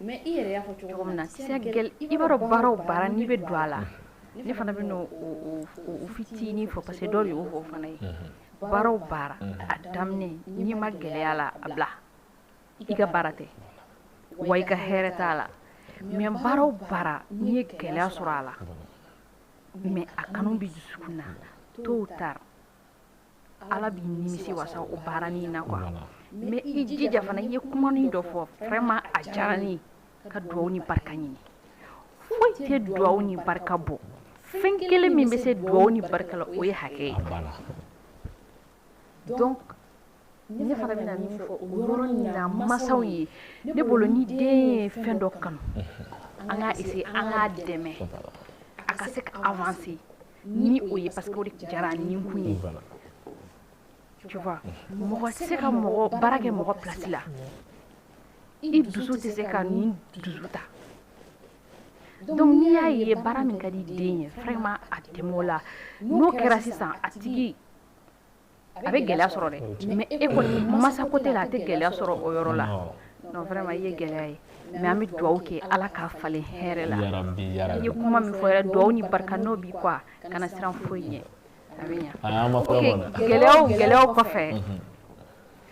[SPEAKER 3] mais i yɛrɛ y'a fɔ cogo
[SPEAKER 1] min na, i b'a dɔn, baara o baara n'i bɛ don a la, ne fana bɛ n'o o fitinin fɔ, parce que dɔ de y'o fɔ fana ye. Baara o baara, a daminɛ, n'i ma gɛlɛya la, a bila, i ka baara tɛ wa i ka hɛrɛ t'a la. Mais baara o baara, n'i ye gɛlɛya sɔrɔ a la, mais a kanu bɛ dusukun na, tôt ou tard Ala b'i nimisi wasa o baara nin na quoi. Mais i jija fana, i ye kumanin dɔ fɔ, vraiment a diyara ne ye, ka duwawu ni barika ɲini. Foyi tɛ duwawu ni barika bɔ. Fɛn kelen min bɛ se duwawu ni barika la, o ye hakɛ ye. Donc ne fana bɛna min fɔ o yɔrɔnin na masaw ye, ne bolo, ni den ye fɛn dɔ kanu, an k'a essayer an k'a dɛmɛ a ka se ka avancer ni o ye, parce que o de diyara ni kun ye, tu vois. Mɔgɔ tɛ se ka mɔgɔ baara kɛ mɔgɔ place la, i dusu tɛ se ka nin dusu ta. Donc n'i y'a ye baara min ka di den ye, vraiment a dɛmɛ o la. N'o kɛra sisan, a tigi a bɛ gɛlɛya sɔrɔ dɛ, mais e kɔni masa côté la, a tɛ gɛlɛya sɔrɔ o yɔrɔ la. Non, vraiment, i ye gɛlɛya ye, mais an bɛ dugawu kɛ Ala k'a falen hɛrɛ la. I ye kuma min fɔ yɛrɛ, dugawu ni barika n'o b'i kɔ, a kana siran foyi ɲɛ, a bɛ ɲa. Ok, gɛlɛyaw, gɛlɛyaw kɔfɛ,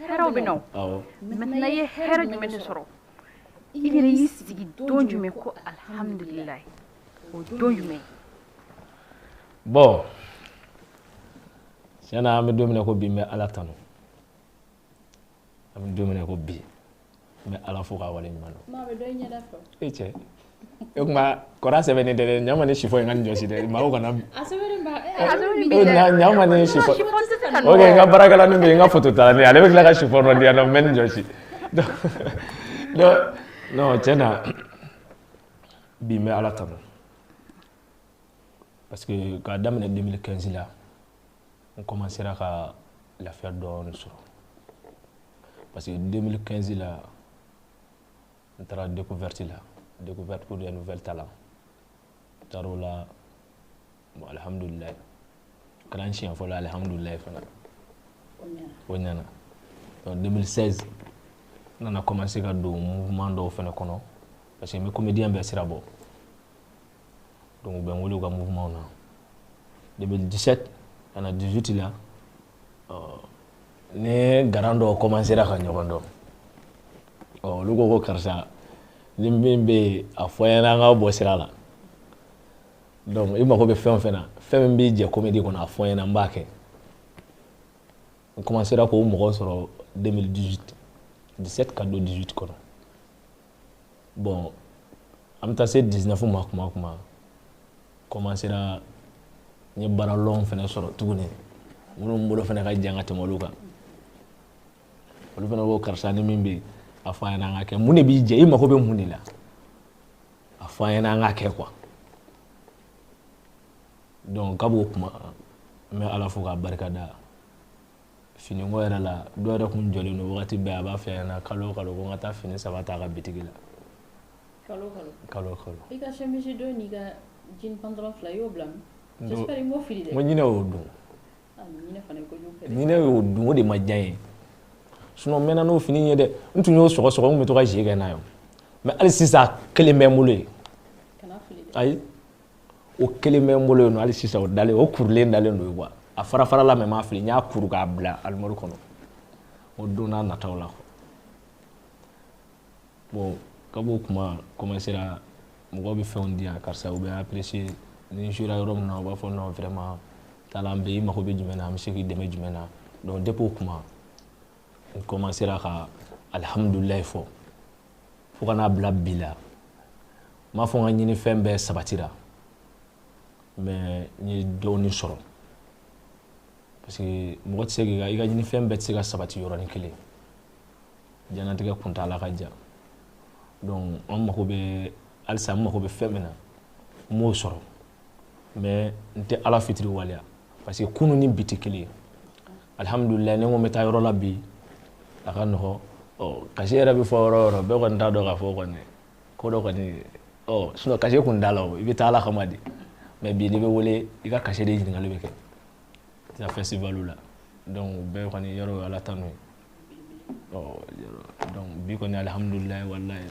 [SPEAKER 1] hɛrɛw bɛ na o. Maintenant, i ye hɛrɛ jumɛn de sɔrɔ? I yɛrɛ y'i sigi don jumɛn ko alihamudulilayi? O don jumɛn?
[SPEAKER 2] Bon, tiɲɛ na, an bɛ don min na ko bi, n bɛ Ala tanu. An bɛ don min na ko bi, n bɛ Ala fo k'a waleɲuman dɔn. E cɛ, e kuma kɔrɔ sɛbɛnnen tɛ dɛ. Ɲama ni sifɔ in ka nin jɔsi dɛ, maaw kana ɲama ni sifɔ. Ok, n ka baarakɛla min bɛ yen, n ka photo ta la, ale bɛ tila ka sifɔ dɔ di yan nɔ, n bɛ nin jɔsi. Donc non, tiɲɛ na, bi n bɛ Ala tanu, parce que k'a daminɛ 2015 la, n commencera ka lafiya dɔɔni sɔrɔ, parce que 2015 la, n taara découverte la, découverte pour des nouvelles talents. N taara o la, bon, alhamdulilayi, o kɛra n siɲɛ fɔlɔ, alhamdulilayi fana, o ɲɛna. Donc 2016, n nana commencer ka don mouvement dɔw fana kɔnɔ, parce que n bɛ comédien bɛɛ sira bɔ, donc u bɛ n wele u ka mouvement na. 2017 ka na 18 la, ni garan dɔw commencera ka ɲɔgɔn dɔn, olu ko ko karisa, ni min bɛ yen, a fɔ n ɲɛna, an ka bɔ sira la. Donc i mago bɛ fɛn o fɛn na, fɛn min b'i jɛ comédie kɔnɔ, a fɔ n ɲɛna, n b'a kɛ. N commencera k'o mɔgɔ sɔrɔ 2018, 17 ka don 18 kɔnɔ. Bon, an bɛ taa se 19 ma kuma o kuma, commencera n ye baara lɔn fɛnɛ sɔrɔ tuguni, minnu bolo fɛnɛ ka jan ka tɛmɛ olu kan. Olu fɛnɛ ko karisa, ni min bɛ yen, a fɔ an ɲɛna, an ka kɛ. Mun de b'i jɛ? I mago bɛ mun de la? A fɔ an ɲɛna, an ka kɛ quoi. Donc kab'o kuma, n bɛ Ala fo k'a barika da. Finiko yɛrɛ la, dɔw yɛrɛ kun jɔlen don wagati bɛɛ, a b'a fɛ ɲɛna kalo o kalo ko n ka taa fini 3 ta a ka bitigi la.
[SPEAKER 3] Kalo kalo?
[SPEAKER 2] Kalo o kalo.
[SPEAKER 3] I ka chemise dɔ n'i ka jean pantalon 2, i y'o bila min? J'espère i m'o fili dɛ.
[SPEAKER 2] N ko ɲinɛ y'o dun.
[SPEAKER 3] Ɲinɛ fana ye kojugu kɛ dɛ.
[SPEAKER 2] Ɲinɛ y'o dun, o de ma diya n ye. Sinon n mɛnna n'o fini ye dɛ. N tun y'o sɔgɔ sɔgɔ, n tun bɛ to ka zi kɛ n'a ye. Mais hali sisan, a kelen bɛ n bolo yen.
[SPEAKER 3] Kana fili dɛ.
[SPEAKER 2] Ayi, o kelen bɛ n bolo yen nɔ hali sisan, o dalen, o kurulen dalen don yen quoi. A fara farala, mais n m'a fili, n y'a kuru k'a bila armoire kɔnɔ. O don n'a nataw la quoi. Bon, kab'o kuma commencera, mɔgɔw bɛ fɛnw di yan, karisa, u bɛ apprécier. Ni n jouera yɔrɔ min na, u b'a fɔ non, vraiment, talent bɛ yen, i mago bɛ jumɛn na, an bɛ se k'i dɛmɛ jumɛn na. Donc depuis o kuma, n commencera ka alihamudulilayi fɔ fo ka n'a bila bi la. N m'a fɔ n ka ɲini fɛn bɛɛ sabatira, mais n ye dɔɔnin sɔrɔ, parce que mɔgɔ tɛ se k'i ka i ka ɲini fɛn bɛɛ tɛ se ka sabati yɔrɔnin kelen. Diɲɛlatigɛ kuntaala ka jan. Donc an mago bɛ halisa, n mago bɛ fɛn min na, n m'o sɔrɔ, mais n tɛ Ala fitiri waleya, parce que kunun ni bi tɛ kelen ye. Alihamudulilayi, ni n ko n bɛ taa yɔrɔ la bi, a ka nɔgɔ. Ɔ, cachet yɛrɛ bɛ fɔ yɔrɔ o yɔrɔ, bɛɛ kɔni t'a dɔn k'a fɔ kɔni ko dɔ kɔni. Ɔ, sinon cachet kun t'a la o, i bɛ taa Ala kama de. Mais bi, n'i bɛ wele, i ka cachet de ɲininkali bɛ kɛ taa festival la. Donc o bɛɛ kɔni yɔrɔ ye Ala tanu ye. Ɔ donc bi kɔni alihamudulilayi walayi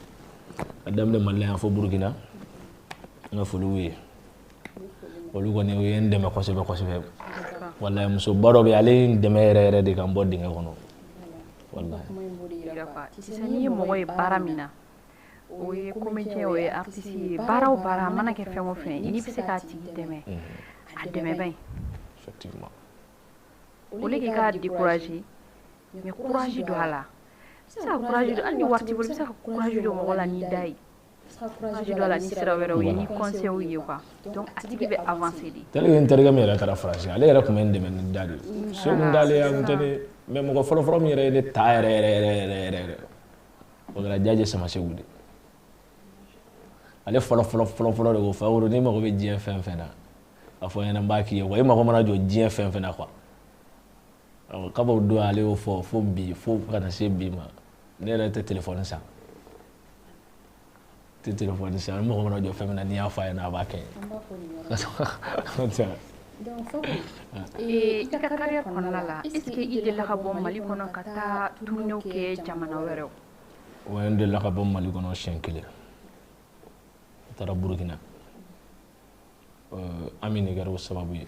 [SPEAKER 2] a daminɛ Mali la yan fo Burukina, n ka foli b'u ye. Olu kɔni u ye n dɛmɛ kosɛbɛ kosɛbɛ. Walayi musoba dɔ bɛ yen, ale ye n dɛmɛ yɛrɛ yɛrɛ de ka n bɔ dingɛ kɔnɔ. Walayi.
[SPEAKER 1] Kuma in b'o de yira quoi. Sisan n'i ye mɔgɔ ye baara min na, o ye comédien, o ye artiste ye, baara o baara a mana kɛ fɛn o fɛn ye, n'i bɛ se k'a tigi dɛmɛ, a dɛmɛ ba in.
[SPEAKER 2] Effectivement.
[SPEAKER 1] Au lieu k'i k'a décourager, mais courage don a la. I bɛ se ka courage don, hali ni wari t'i bolo, i bɛ se ka courage don mɔgɔ la n'i da ye. Courage don a la ni sira wɛrɛw ye, ni conseil ye quoi. Donc a tigi bɛ avancer de.
[SPEAKER 2] Tel que n terikɛ min yɛrɛ taara Faransi, ale yɛrɛ tun bɛ n dɛmɛ ni da de ye. Se kun t'ale ye, a kun tɛ ne, mais mɔgɔ fɔlɔ-fɔlɔ min yɛrɛ ye ne ta yɛrɛ yɛrɛ yɛrɛ yɛrɛ yɛrɛ yɛrɛ, o kɛra Jaje Samasegu de. Ale fɔlɔ fɔlɔ fɔlɔ fɔlɔ de ko Fakoro, n'i mago bɛ diɲɛ fɛn fɛn na, a fɔ n ɲɛna n b'a k'i ye quoi. I mago mana jɔ diɲɛ fɛn fɛn na quoi. Kab'o don ale y'o fɔ fo bi, fo ka na se bi ma, ne yɛrɛ tɛ téléphone san. Tɛ téléphone san, n mago mana jɔ fɛn min na, n'i y'a fɔ a ɲɛna a b'a kɛ.
[SPEAKER 3] An b'a fɔ nin yɔrɔ la. Donc Fakoro,
[SPEAKER 1] i ka carrière kɔnɔna la, est ce que i delila ka bɔ Mali kɔnɔ ka taa tournée kɛ jamana wɛrɛw?
[SPEAKER 2] Ouais, n delila ka bɔ Mali kɔnɔ siɲɛ kelen. N taara Burukina. Ami de kɛra o sababu ye.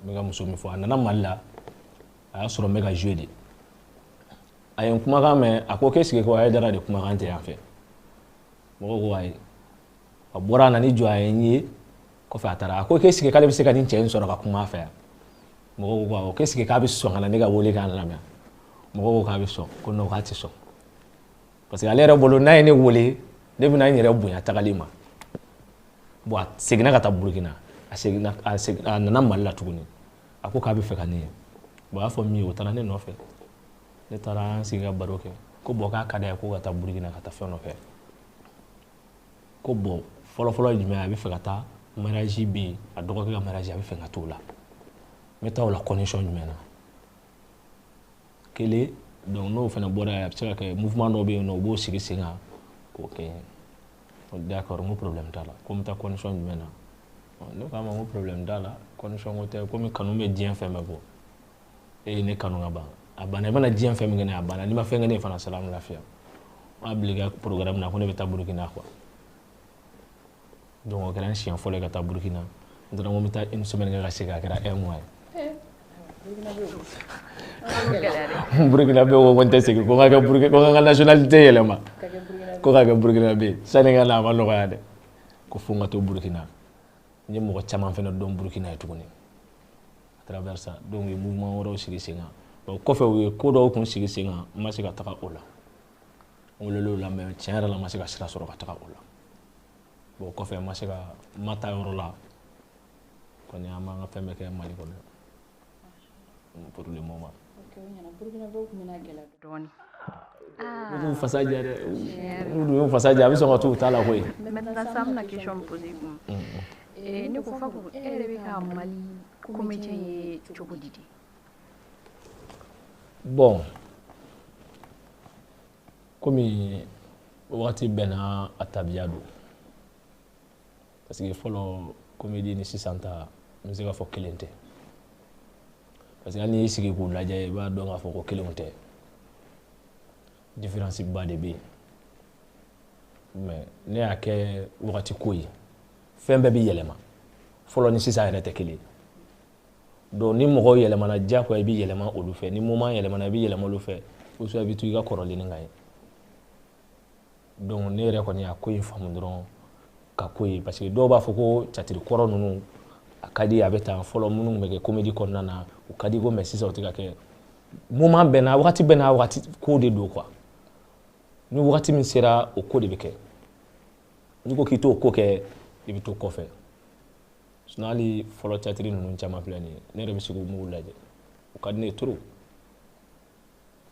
[SPEAKER 2] N bɛ ka muso min fɔ, a nana Mali la, a y'a sɔrɔ n bɛ ka jouer de. A ye n kumakan mɛn, a ko k'est ce que ko Hayidara de kumakan tɛ yan fɛ. Mɔgɔw ko ayi. A bɔra a nana jɔ a ye n ye, kɔfɛ a taara. A ko k'est ce que k'ale bɛ se ka nin cɛ in sɔrɔ ka kuma a fɛ yan. Mɔgɔw ko awɔ, k'est ce que k'a bɛ sɔn ka na ne ka wele k'an lamɛn. Mɔgɔw ko k'a bɛ sɔn, ko non k'a tɛ sɔn. Parce que ale yɛrɛ bolo n'a ye ne wele, ne bɛna n yɛrɛ bonya tagali ma. Bon a seginna ka taa Burukina, a seginna, a seginna, a nana Mali la tuguni. A ko k'a bɛ fɛ ka ne ye. Bon a y'a fɔ min ye, o taara ne nɔfɛ. Ne taara an sigi ka baro kɛ. Ko bon k'a ka d'a ye ko ka taa Burukina ka taa fɛn dɔ kɛ. Ko bon fɔlɔfɔlɔ ye jumɛn ye, a bɛ fɛ ka taa mariage bɛ yen, a dɔgɔkɛ ka mariage a bɛ fɛ ka t'o la. N bɛ taa o la condition jumɛn na? Kelen, donc n'o fana bɔra yen, a bɛ se ka kɛ mouvement dɔ bɛ yen nɔ, u b'o sigi sen kan k'o kɛ. D'accord, n ko problème t'a la. Ko n bɛ taa condition jumɛn na? Ne k'a ma n ko problème t'a la, condition ko tɛ, komi kanu bɛ diɲɛ fɛn bɛɛ bɔ. E ye ne kanu ka ban. A banna, i mana diɲɛ fɛn min kɛ ne ye, a banna. N'i ma fɛn kɛ ne ye fana, salamu lafiya. N b'a bila i ka programme na ko ne bɛ taa Burukina quoi. Donc o kɛra n siɲɛ fɔlɔ ye ka taa Burukina. N taara n ko n bɛ taa une semaine kɛ ka segin, a kɛra un mois ye. Burukina bɛ ko n tɛ segin, ko n ka kɛ Burukina, ko n ka nationalité yɛlɛma. Ko ka kɛ Burukina bɛ. Sani n ka na a ma nɔgɔya dɛ. Ko fo n ka to Burukina. N ye mɔgɔ caman fana dɔn Burukina ye tuguni. À travers ça, donc u ye mouvement wɛrɛw sigi sen kan. Bon kɔfɛ u ye ko dɔw kun sigi sen kan, n ma se ka taga o la. N welelen o la, mais tiɲɛ yɛrɛ la n ma se ka sira sɔrɔ ka taga o la. Bon kɔfɛ n ma se ka, n ma taa yɔrɔ la. Kɔni an b'an ka fɛn bɛɛ kɛ Mali kɔnɔ. Pour le moment.
[SPEAKER 3] Ok, o ɲɛna. Burukinabew tun bɛna gɛlɛya
[SPEAKER 1] dɔɔni.
[SPEAKER 2] N'u fasa ja dɛ. N'u y'u fasa ja, a bɛ sɔn ka t'u ta la koyi.
[SPEAKER 1] Maintenant sisan an bɛna question min poser i kun. Ne ko Fakoro, e yɛrɛ bɛ ka Mali comédien ye cogo di de?
[SPEAKER 2] Bon, komi wagati bɛɛ n'a a tabiya don. Parce que fɔlɔ comédie ni sisan ta, n bɛ se k'a fɔ kelen tɛ. Parce que hali n'i y'i sigi k'u lajɛ, i b'a dɔn k'a fɔ ko kelenw tɛ. Différence ba de bɛ yen. Mais ne y'a kɛ wagati ko ye. Fɛn bɛɛ bɛ yɛlɛma. Fɔlɔ ni sisan yɛrɛ tɛ kelen ye. Donc ni mɔgɔw yɛlɛmana, diyagoya i bɛ yɛlɛma olu fɛ. Ni moment yɛlɛmana, i bɛ yɛlɛma olu fɛ. Ou soit i bɛ to i ka kɔrɔlen kan ye. Donc ne yɛrɛ kɔni y'a ko in faamu dɔrɔn ka ko ye. Parce que dɔw b'a fɔ ko catiri kɔrɔ ninnu a ka di, a bɛ tan. Fɔlɔ minnu bɛ kɛ comédie kɔnɔna na, o ka di ko, mais sisan o tɛ ka kɛ. Moment bɛɛ n'a wagati bɛɛ n'a wagati ko de don quoi. Ni wagati min sera, o ko de bɛ kɛ. N'i ko k'i t'o ko kɛ, i bɛ to kɔfɛ. Sinon hali fɔlɔ catiri ninnu caman filɛ nin ye, ne yɛrɛ bɛ se k'u m'u lajɛ. O ka di ne ye trop.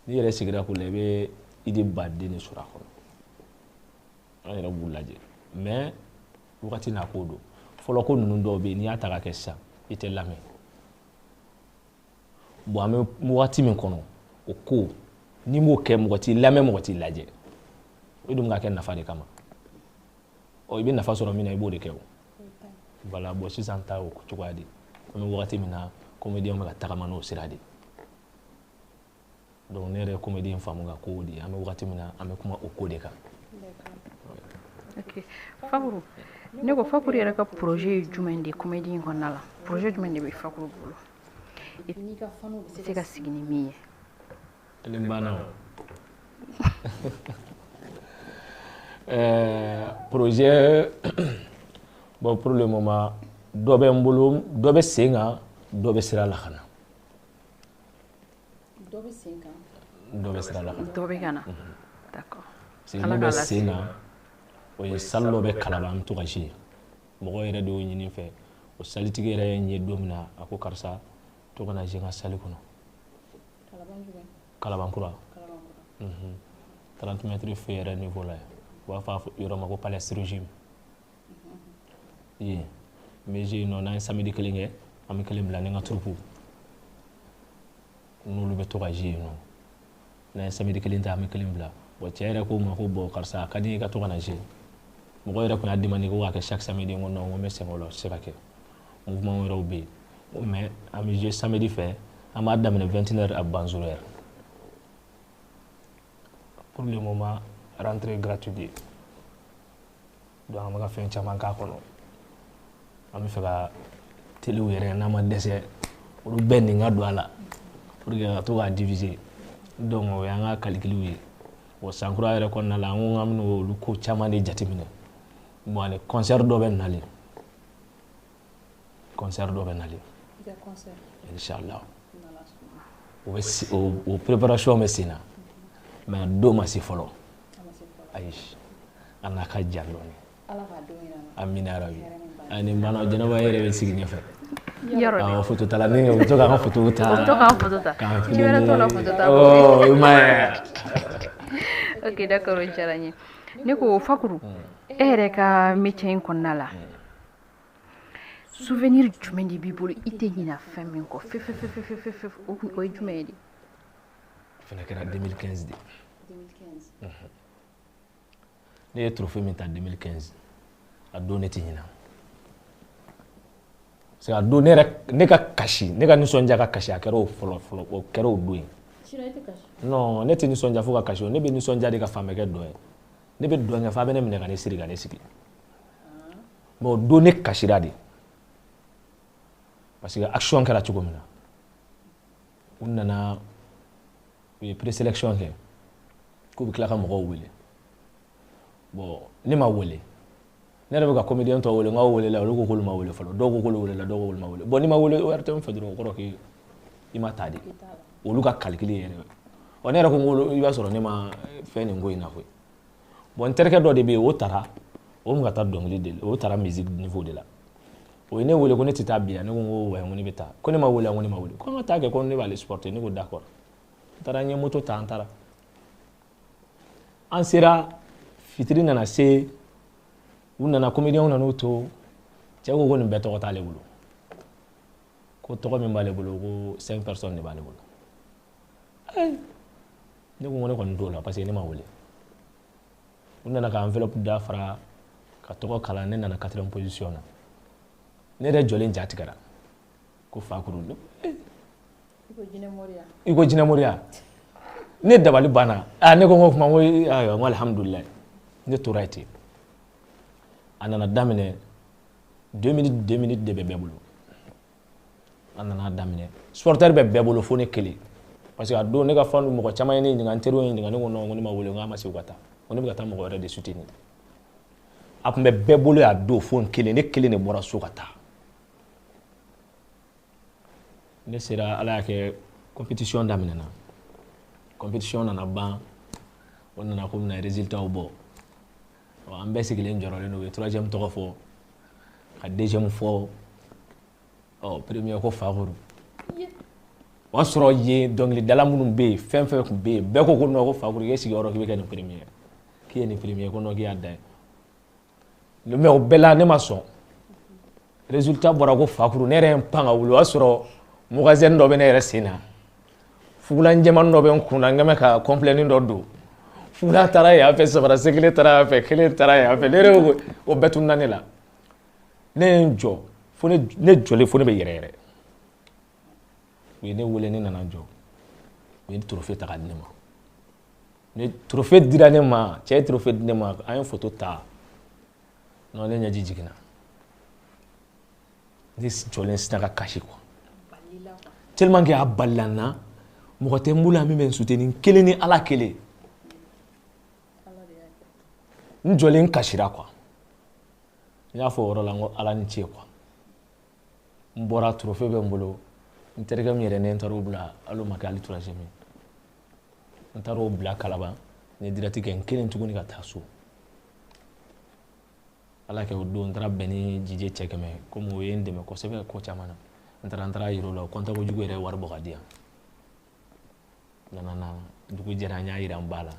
[SPEAKER 2] N'i yɛrɛ sigira k'u lajɛ, i bɛ idée baden de sɔrɔ a kɔnɔ. An yɛrɛ b'u lajɛ. Mais wagati n'a ko don. Fɔlɔ ko ninnu dɔw bɛ yen, n'i y'a ta k'a kɛ sisan, i tɛ lamɛn. Bon an bɛ wagati min kɔnɔ, o ko n'i m'o kɛ, mɔgɔ t'i lamɛn, mɔgɔ t'i lajɛ. O dun bɛ ka kɛ nafa de kama. Ɔ i bɛ nafa sɔrɔ min na, i b'o de kɛ o. Voilà, bon sisan ta o cogoya de. An bɛ wagati min na, comédien bɛ ka tagama n'o sira de. Donc ne yɛrɛ ye comédie in faamu ka k'o de ye. An bɛ wagati min na, an bɛ kuma o ko de kan.
[SPEAKER 1] Ok, Fakuru, ne ko Fakuru yɛrɛ ka projet ye jumɛn de ye comédie in kɔnɔna la? Projet jumɛn de bɛ Fakuru bolo
[SPEAKER 3] Et puis n'i ka fanw bɛ
[SPEAKER 1] i bɛ se ka sigi ni min ye?
[SPEAKER 2] Kelen banna o. Projet, bon, pour le moment, dɔ bɛ n bolo, dɔ bɛ sen kan, dɔ bɛ sira la ka na.
[SPEAKER 3] Dɔ bɛ sen kan.
[SPEAKER 2] Dɔ bɛ sira la ka na.
[SPEAKER 1] Dɔ bɛ ka na, d'accord.
[SPEAKER 2] Parce que
[SPEAKER 1] Ala
[SPEAKER 2] min
[SPEAKER 1] k'a
[SPEAKER 2] bɛ
[SPEAKER 1] lase.
[SPEAKER 2] sen kan, o ye salle dɔ bɛ Kalaban, an bɛ to ka jouer. Mɔgɔw yɛrɛ de y'o ɲini n fɛ. O salitigi yɛrɛ ye n ye don min na, a ko karisa, to ka na jouer n ka salle kɔnɔ.
[SPEAKER 3] Kalaban jumɛn?
[SPEAKER 2] Kalabankura.
[SPEAKER 3] Kalabankura.
[SPEAKER 2] 30 mètres feu yɛrɛ niveau la yen. U b'a fɔ a yɔrɔ ma ko Palais Régime. Yen n bɛ jouer yen nɔ, n'an ye samedi kelen kɛ, an bɛ kelen bila, ni n ka troupe n'olu bɛ to ka jouer yen nɔ. N'an ye samedi kelen ta, an bɛ kelen bila. Bon, cɛ yɛrɛ ko n ma ko bon, karisa, a ka di n ye i ka to ka na jouer. Mɔgɔ yɛrɛ tun y'a demandé ko k'a kɛ chaque samedi, n ko non, n ko n bɛ sɛgɛn o la, o tɛ se ka kɛ. Mouvement wɛrɛw bɛ yen. Mais an bɛ jouer samedi fɛ, an b'a daminɛ 21 heures a ban 0 heure. Pour le moment, rentrée gratuite ye. Donc an bɛ ka fɛn caman k'a kɔnɔ. An bɛ fɛ ka téléw yɛrɛ, n'an ma dɛsɛ, olu bɛɛ nin ka don a la pour que ka to k'a diviser. Donc o y'an ka calcul ye. Bon, san kura yɛrɛ kɔnɔna la, an ko k'an bɛna olu ko caman de jateminɛ. Bon, ani concert dɔ bɛ nalen. Concert dɔ bɛ nalen.
[SPEAKER 3] I ka concert.
[SPEAKER 2] Inchallah.
[SPEAKER 3] N'Ala sɔnna.
[SPEAKER 2] O bɛ o préparation bɛ sen na. Mais a don ma se fɔlɔ.
[SPEAKER 3] A ma se fɔlɔ.
[SPEAKER 2] Ayi. A n'a ka jan dɔɔni.
[SPEAKER 3] Ala k'a don yira an na.
[SPEAKER 2] Amina yarabi.
[SPEAKER 3] Hɛrɛ min b'a la.
[SPEAKER 2] Ani banna, Jɛnɛba yɛrɛ bɛ sigi ɲɛfɛ.
[SPEAKER 1] Yɔrɔ dɛ.
[SPEAKER 2] Awɔ, photo tala ni u bɛ to k'an ka photo ta.
[SPEAKER 1] O bɛ to k'an photo ta.
[SPEAKER 2] K'an
[SPEAKER 1] Ci wɛrɛ t'o la photo ta.
[SPEAKER 2] Oh, i m'a ye.
[SPEAKER 1] Ok, d'accord, o diyara n ye. Ne ko Fakuru, e yɛrɛ ka métier in kɔnɔna la, souvenir jumɛn de b'i bolo i tɛ ɲinɛ fɛn min kɔ fewu fewu fewu fewu fewu, o kun o ye jumɛn ye de?
[SPEAKER 2] O fana kɛra 2015 de.
[SPEAKER 3] 2015.
[SPEAKER 2] Ne ye trophée min ta 2015, a don ne tɛ ɲinɛ. Parce que a don ne yɛrɛ, ne ka kasi, ne ka nisɔndiya ka kasi, a kɛra o fɔlɔ fɔlɔ, o kɛra o don ye.
[SPEAKER 3] Sinon i tɛ kasi.
[SPEAKER 2] Non, ne tɛ nisɔndiya fo ka kasi o. Ne bɛ nisɔndiya de ka fan bɛɛ kɛ dɔn ye. Ne bɛ dɔn kɛ f'a bɛ ne minɛ ka ne siri ka ne sigi. Mais o don ne kasira de. Parce que action kɛra cogo min na. U nana, u ye présélection kɛ. K'u bɛ tila ka mɔgɔw wele. Bon, ne ma wele. Ne yɛrɛ bɛ ka comédien tɔw wele, n k'aw welela, olu ko k'olu ma wele fɔlɔ. Dɔw ko k'olu welela, dɔw ko k'olu ma wele. Bon, n'i ma wele ORTM fɛ dɔrɔn, o kɔrɔ k'i ma ta de.
[SPEAKER 3] I t'a la.
[SPEAKER 2] Olu ka calcul yɛrɛ. Ɔ, ne yɛrɛ ko n ko i b'a sɔrɔ ne ma fɛn nin ko in na koyi. Bon, n terikɛ dɔ de bɛ yen, o taara, o kun ka taa dɔnkili de, o taara musique niveau de la. O ye ne wele ko ne tɛ taa bi yan, ne ko n ko ouais, n ko ne bɛ taa. Ko ne ma wele, n ko ne ma wele. Ko an ka taa kɛ, ko ne b'ale supporter, ne ko d'accord. N taara, n ye moto ta, an taara. An sera, fitiri nana se, u nana, comédien nana to, cɛ ko ko nin bɛɛ tɔgɔ t'ale bolo. Ko tɔgɔ min b'ale bolo, ko 5 personnes de b'ale bolo. Ne ko n ko ne kɔni t'o la parce que ne ma wele. U nana ka enveloppe da fara ka tɔgɔ kalan, ne nana 4e position na. Ne yɛrɛ jɔlen ja tigɛra. Ko Fakuru. Ne
[SPEAKER 3] I ko jinɛ moriya.
[SPEAKER 2] I ko jinɛ moriya. Ne dabali banna. Ah, ne ko n ko kuma, n ko ayiwa, n ko alihamudulilayi. Ne tora yen ten. A nana daminɛ 2 minutes, 2 minutes de bɛ bɛɛ bolo. A nana daminɛ. Supporter bɛ bɛɛ bolo fo ne kelen. Parce que a don ne ka fan mɔgɔ caman ye ne ɲininka, n teriw ye ɲininka, ne ko non, n ko ne ma wele, n ko a ma se u ka taa. N ko ne bɛ ka taa mɔgɔ wɛrɛ de soutenir. A tun bɛ bɛɛ bolo a don fo n kelen, ne kelen de bɔra so ka taa. Ne sera, Ala y'a kɛ compétition daminɛna. Compétition nana ban, o nana ko bɛna résultat bɔ. Ɔ, an bɛɛ sigilen jɔrɔlen don, u ye troisième tɔgɔ fɔ, ka deuxième fɔ, ɔ, premier ko Fakuru. O y'a sɔrɔ yen dɔnkilidala minnu bɛ yen, fɛn fɛn tun bɛ yen, bɛɛ ko ko non, ko Fakuru k'e sigiyɔrɔ k'i bɛ kɛ nin premier ye. K'i ye nin premier ye, ko non, k'i y'a dan ye. Mais o bɛɛ la ne ma sɔn. Résultat bɔra ko Fakuru, ne yɛrɛ ye n pan ka wuli, o y'a sɔrɔ mocassin dɔ bɛ ne yɛrɛ sen na. Fugulan jɛman dɔ bɛ n kun na, n kɛn bɛ ka complet dɔ don. Fugulan taara yan fɛ, samara sen kelen taara yan fɛ, kelen taara yan fɛ. Ne yɛrɛ ko o bɛɛ tununa ne la. Ne ye n jɔ, fo ne, ne jɔlen fo ne bɛ yɛrɛ yɛrɛ. U ye ne wele, ne nana n jɔ. U ye trophée ta k'a di ne ma. Ni trophée dira ne ma, cɛ ye trophée di ne ma, an ye photo ta. Non, ne ɲɛji jiginna. Ne jɔlen sinna ka kasi quoi. Tellement que a balila n na, mɔgɔ tɛ n bolo yan min bɛ n soutenir, n kelen ni Ala kelen. N jɔlen kasira quoi. N y'a fɔ o yɔrɔ la n ko Ala ni ce quoi. N bɔra, trophée bɛ n bolo. N terikɛ min yɛrɛ ne n taar'o bila, hali o ma kɛ hali troisième ye. N taar'o bila Kalaban, n ye direct kɛ n kelen tuguni ka taa so. Ala kɛ o don n taara bɛn ni Jije cɛ kɛmɛ, komi o ye n dɛmɛ kosɛbɛ ko caman na. N taara yir'o la, o kɔntan kojugu yɛrɛ ye wari bɔ ka di yan. N nana, dugu jɛra, n y'a yira n ba la.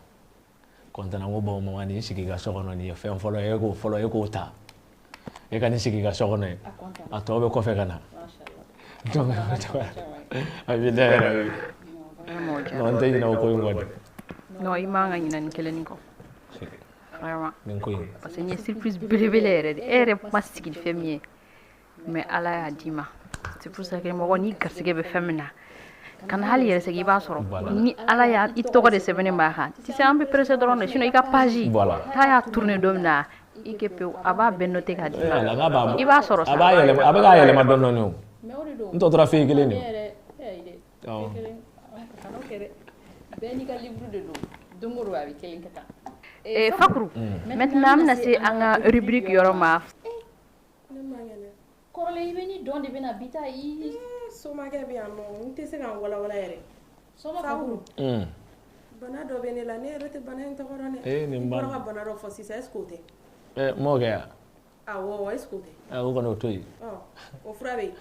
[SPEAKER 2] Kɔntan na, n ko bon mama, nin sigi i ka so kɔnɔ, nin ye fɛn fɔlɔ ye, e k'o fɔlɔ, e k'o ta. E ka nin sigi i ka so kɔnɔ ye. A tɔ bɛ kɔfɛ ka na. Donc a bɛ da yɛrɛ. Non, n tɛ ɲinɛ o ko in kɔ dɛ.
[SPEAKER 1] Non, i man ka ɲinɛ nin kelennin kɔ. Vraiment.
[SPEAKER 2] Nin ko in.
[SPEAKER 1] Parce que nin ye surprise belebele yɛrɛ de. E yɛrɛ ma sigi ni fɛn min ye. Mais Ala y'a d'i ma. C'est pour ça que mɔgɔ n'i garisɛgɛ bɛ fɛn min na, kana hali yɛrɛ sɛgɛn, i b'a sɔrɔ. Ni Ala y'a i tɔgɔ de sɛbɛnnen b'a kan. Tu sais, an bɛ pressé dɔrɔn de, sinon i ka page. Taa y'a tourner don min na, i kɛ pewu, a b'a bɛɛ noter k'a d'i ma. I b'a sɔrɔ sa.
[SPEAKER 2] A b'a yɛlɛma, a bɛ k'a yɛlɛma dɔɔnin dɔɔnin o. N tɔ tora fɛn kelen de ye. Awɔ.
[SPEAKER 3] Bɛɛ n'i ka livre de don. Don o don a bɛ kelen kɛ tan.
[SPEAKER 1] Eh, Fakuru, maintenant an bɛna se an ka rubrique yɔrɔ ma.
[SPEAKER 3] Kɔrɔlen i bɛ ni dɔn de bɛ na bi ta i.
[SPEAKER 4] Somakɛ bɛ yan nɔ, n tɛ se ka n walawala yɛrɛ.
[SPEAKER 3] Soma Fakuru.
[SPEAKER 4] Bana dɔ bɛ ne la, ne yɛrɛ tɛ bana in tɔgɔ dɔn dɛ.
[SPEAKER 2] Eh, nin
[SPEAKER 4] I
[SPEAKER 2] bana.
[SPEAKER 4] bɔra ka bana dɔ fɔ sisan, est ce que o tɛ?
[SPEAKER 2] Eh, m'o kɛ yan.
[SPEAKER 4] Awɔ, est ce que o tɛ?
[SPEAKER 2] Eh, o kɔni o to yen.
[SPEAKER 4] Ɔ, o fura bɛ yen.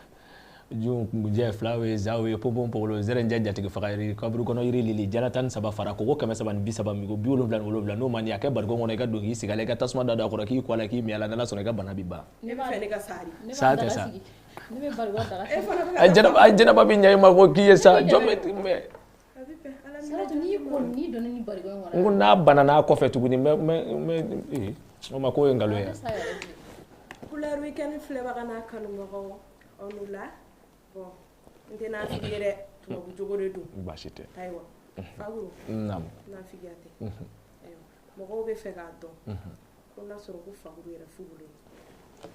[SPEAKER 2] Jun kunjɛ fila ye zaw ye ponpon pogolo zɛrɛnjɛ jatigi faga yiri kaburu kɔnɔ yiri lili jala 13 fara koko 330 migo 77 n'o man di a kɛ barikon kɔnɔ i ka don k'i sigi a la i ka tasuma da don a kɔrɔ k'i ko a la k'i mi a la n'Ala sɔnna i ka bana bɛ ban.
[SPEAKER 4] Ne bɛ fɛ ne ka sa de.
[SPEAKER 2] Sa tɛ sa.
[SPEAKER 3] Ne bɛ barikon daga
[SPEAKER 4] E fana bɛ
[SPEAKER 2] A jɛnɛba, a jɛnɛba bɛ ɲɛ i ma ko k'i ye sa jɔn bɛ mɛ.
[SPEAKER 4] A bɛ bɛn, Ala minɛ.
[SPEAKER 3] Saratu n'i ko n'i donna ni barikon in kɔnɔ.
[SPEAKER 2] N ko n'a banna n'a kɔfɛ tuguni n bɛ n bɛ n bɛ ee o ma k'o ye nkalon ye.
[SPEAKER 3] Sa yɛrɛ bilen.
[SPEAKER 4] Couleur Weekend filɛbaga n'a kanubagaw, aw ni wula. Bon, n tɛ nafigi ye dɛ, tubabu jogo de don.
[SPEAKER 2] Baasi tɛ.
[SPEAKER 4] Ayiwa, Fakuru.
[SPEAKER 2] Naamu.
[SPEAKER 4] Nafigiya tɛ. Ayiwa, mɔgɔw bɛ fɛ k'a dɔn ko n'a sɔrɔ ko Fakuru yɛrɛ furulen don.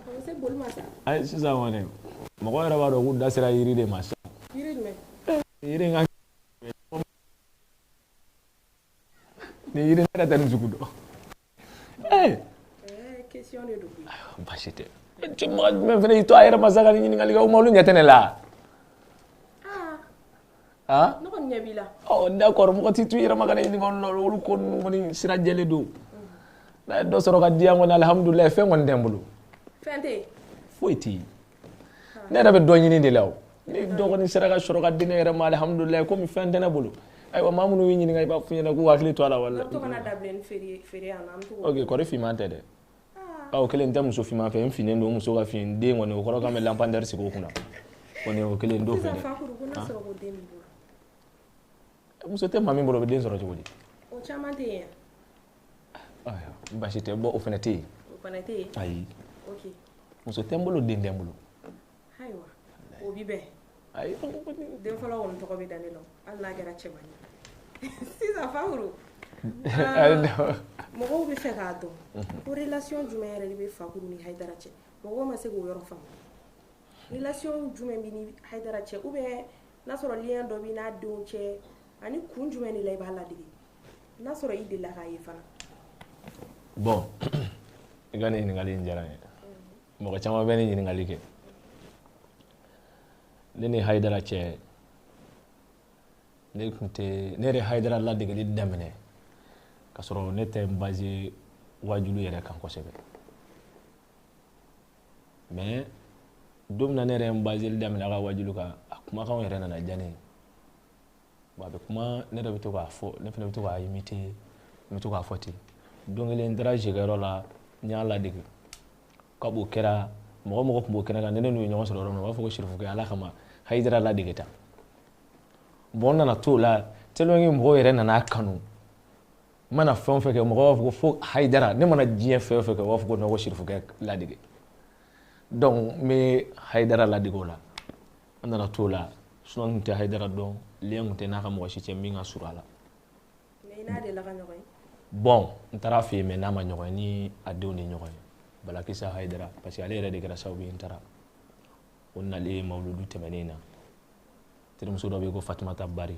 [SPEAKER 4] O bɛ se boli ma sa.
[SPEAKER 2] Ayi, sisan kɔni mɔgɔ yɛrɛ b'a dɔn k'u da sera yiri de ma sisan.
[SPEAKER 4] Yiri jumɛn?
[SPEAKER 2] Yiri in ka nin yiri ne yɛrɛ tɛ nin sugu dɔn. Ee.
[SPEAKER 4] Ɛɛ, question de don koyi.
[SPEAKER 2] Baasi tɛ. Cɛ mɔgɔ jumɛn fana y'i to a yɛrɛ ma sa ka nin ɲininkali kɛ, o ma olu ɲɛ tɛ ne la.
[SPEAKER 4] Aa.
[SPEAKER 2] Han?
[SPEAKER 4] Ne kɔni ɲɛ b'i la.
[SPEAKER 2] Ɔ d'accord, mɔgɔ t'i to i yɛrɛ ma ka ne ɲininka olu la, olu ko ninnu kɔni sira jɛlen don. N'a ye dɔ sɔrɔ ka di yan kɔni, alihamudulilayi, fɛn kɔni tɛ n bolo.
[SPEAKER 4] Fɛn tɛ yen.
[SPEAKER 2] Foyi tɛ yen. Ne yɛrɛ bɛ dɔ ɲini de la o. Ni dɔ kɔni sera ka sɔrɔ ka di ne yɛrɛ ma, alihamudulilayi, komi fɛn tɛ ne bolo. Ayiwa, maa minnu y'i ɲininka, i b'a f'u ɲɛna k'u hakili to a la wala.
[SPEAKER 4] N'an bɛ to ka na dabilenni feere feere yan nɔ, an bɛ to k'o.
[SPEAKER 2] Ok, kɔri finman tɛ dɛ. Ɔ kelen tɛ muso finman fɛ, n finnen don muso ka fin den kɔni, o kɔrɔ k'an bɛ lampadaire sigi o kunna. Kɔni o kelen t'o fɛ
[SPEAKER 4] Sisan
[SPEAKER 2] dɛ.
[SPEAKER 4] Fakuru, ko n'a sɔrɔ ko den b'i bolo.
[SPEAKER 2] Muso tɛ maa min bolo, o bɛ den sɔrɔ cogo di?
[SPEAKER 4] O caman tɛ yen.
[SPEAKER 2] Ayiwa, baasi tɛ, bɔn o fana tɛ yen.
[SPEAKER 4] O fana tɛ yen.
[SPEAKER 2] Ayi.
[SPEAKER 4] Ok.
[SPEAKER 2] Muso tɛ n bolo, den tɛ n bolo.
[SPEAKER 4] Ayiwa, o bi bɛn.
[SPEAKER 2] Ayi.
[SPEAKER 4] Den fɔlɔ kɔni tɔgɔ bɛ da ne la, hali n'a kɛra cɛmannin ye. Sisan Fakuru, mɔgɔw bɛ fɛ k'a dɔn ko relation jumɛn yɛrɛ de bɛ Fakuru ni Hayidara cɛ. Mɔgɔw ma se k'o yɔrɔ faamu. Relation jumɛn bɛ ni Hayidara cɛ, ou bien n'a sɔrɔ lien dɔ b'i n'a denw cɛ, ani kun jumɛn de la i b'a ladege, n'a sɔrɔ i delila k'a ye fana?
[SPEAKER 2] Bon, i ka nin ɲininkali in diyara n ye. Mɔgɔ caman bɛ nin ɲininkali kɛ. Ne ni Hayidara cɛ, ne tun tɛ, ne yɛrɛ Hayidara ladegeli daminɛ ka sɔrɔ ne tɛ n basé wajulu yɛrɛ kan kosɛbɛ. Mais don min na ne yɛrɛ ye n baseli daminɛ a ka wajulu kan, a kumakanw yɛrɛ nana diya ne ye. Bon, a bɛ kuma, ne yɛrɛ bɛ to k'a fɔ, ne fana bɛ to k'a imiter, n bɛ to k'a fɔ ten. Don kelen n taara zekɛyɔrɔ la, n y'a ladege. Kab'o kɛra, mɔgɔ mɔgɔ tun b'o kɛnɛ kan, ni ne n'u ye ɲɔgɔn sɔrɔ yɔrɔ min na, u b'a fɔ ko Sirifukɛ, Ala kama Hayidara ladege tan. Bon, n nana t'o la, tellement que mɔgɔw yɛrɛ nana kanu. N mana fɛn o fɛn kɛ, mɔgɔw b'a fɔ ko fo Hayidara. Ne mana diɲɛ fɛn o fɛn kɛ, u b'a fɔ ko non, ko Sirifukɛ ladege. Donc n bɛ Hayidara ladege o la. An nana t'o la. Sinon n tun tɛ Hayidara dɔn, lien tun tɛ n'a ka mɔgɔ si cɛ min ka surun a la.
[SPEAKER 4] Mais i n'a delila ka ɲɔgɔn ye?
[SPEAKER 2] Bon, n taara a fɛ yen, mais n'a ma ɲɔgɔn ye, ni a denw de ɲɔgɔn ye. Balakisa Hayidara, parce que ale yɛrɛ de kɛra sababu ye n taara. O nalen mawuludu tɛmɛnen na, terimuso dɔ bɛ yen ko Fatumata Bari,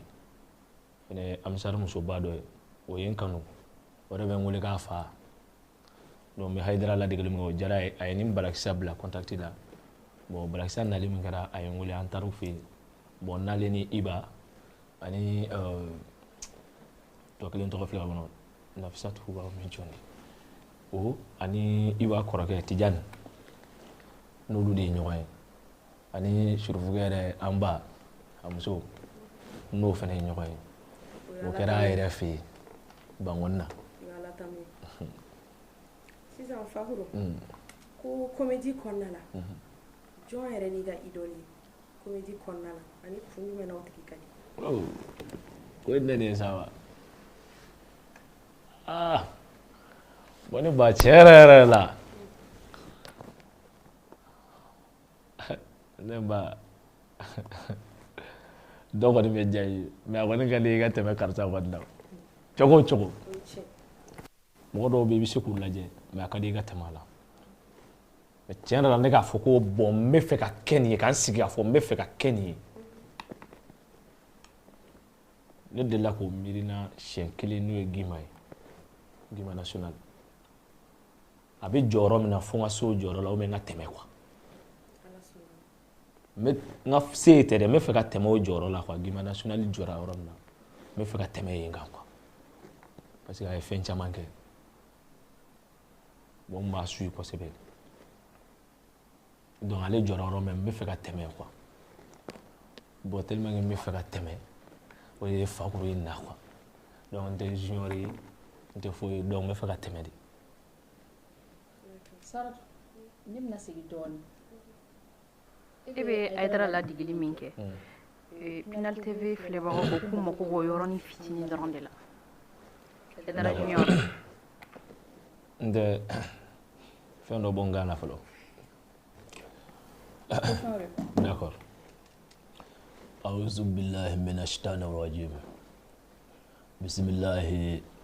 [SPEAKER 2] fɛnɛ amisari musoba dɔ ye, o ye n kanu, o de bɛ n wele k'a fa. Donc n bɛ Hayidara ladegeli min kɛ, o diyara a ye, a ye ni Balakisa bila contact la. Bon, Balakisa nali min kɛra, a ye n wele, an taar'u fɛ yen. Bon, n'ale ni Iba ani tɔ kelen tɔgɔ filɛ ka kɔnɔ, Nafisatu b'a min jɔn de o ani Iba kɔrɔkɛ Tijani, n'olu de ye ɲɔgɔn ye, ani Surufukɛ yɛrɛ an ba a muso, n'o fana ye ɲɔgɔn ye. O kɛra a yɛrɛ fɛ yen Bankɔni na.
[SPEAKER 4] Sisan Fakuru, ko comédie kɔnɔna la, jɔn yɛrɛ n'i ka idole ye comédie kɔnɔna la, ani kun jumɛn na o tigi ka di?
[SPEAKER 2] O ye ne de ye sa wa? Ah, bon, ne ba, tiɲɛ yɛrɛ yɛrɛ la, ne ba, dɔ kɔni bɛ diya i ye, mais a kɔni ka di i ka tɛmɛ karisa kɔni na cogo o cogo. Mɔgɔ dɔw bɛ yen, i bɛ se k'u lajɛ, mais a ka di i ka tɛmɛ a la. Mais tiɲɛ yɛrɛ la, ne k'a fɔ ko bon, n bɛ fɛ ka kɛ nin ye, k'an sigi k'a fɔ n bɛ fɛ ka kɛ nin ye, ne delila k'o miirina siɲɛ kelen, n'o ye Gima ye, Gima national. A bɛ jɔyɔrɔ min na, fo n ka se o jɔyɔrɔ la, ou bien n ka tɛmɛ quoi. N bɛ n ka se yen tɛ dɛ, n bɛ fɛ ka tɛmɛ o jɔyɔrɔ la quoi. Gima national jɔra yɔrɔ min na, n bɛ fɛ ka tɛmɛ yen kan quoi, parce que a ye fɛn caman kɛ. Bon, n b'a suit kosɛbɛ, donc ale jɔra yɔrɔ min, n bɛ fɛ ka tɛmɛ quoi. Bon, tellement que n bɛ fɛ ka tɛmɛ, o ye Fakuru ye na quoi. Donc n tɛ junior ye, n tɛ foyi ye, donc n bɛ fɛ ka tɛmɛ de.
[SPEAKER 3] Saratu, ne bɛna segin dɔɔnin.
[SPEAKER 1] E bɛ Hayidara ladegeli min kɛ, Pinal TV filɛbagaw ko k'u mako b'o yɔrɔnin fitinin dɔrɔn de la. Hayidara junior.
[SPEAKER 2] N tɛ fɛn dɔ bɔ n kan na fɔlɔ. D'accord. أعوذ بالله من الشيطان الرجيم بسم الله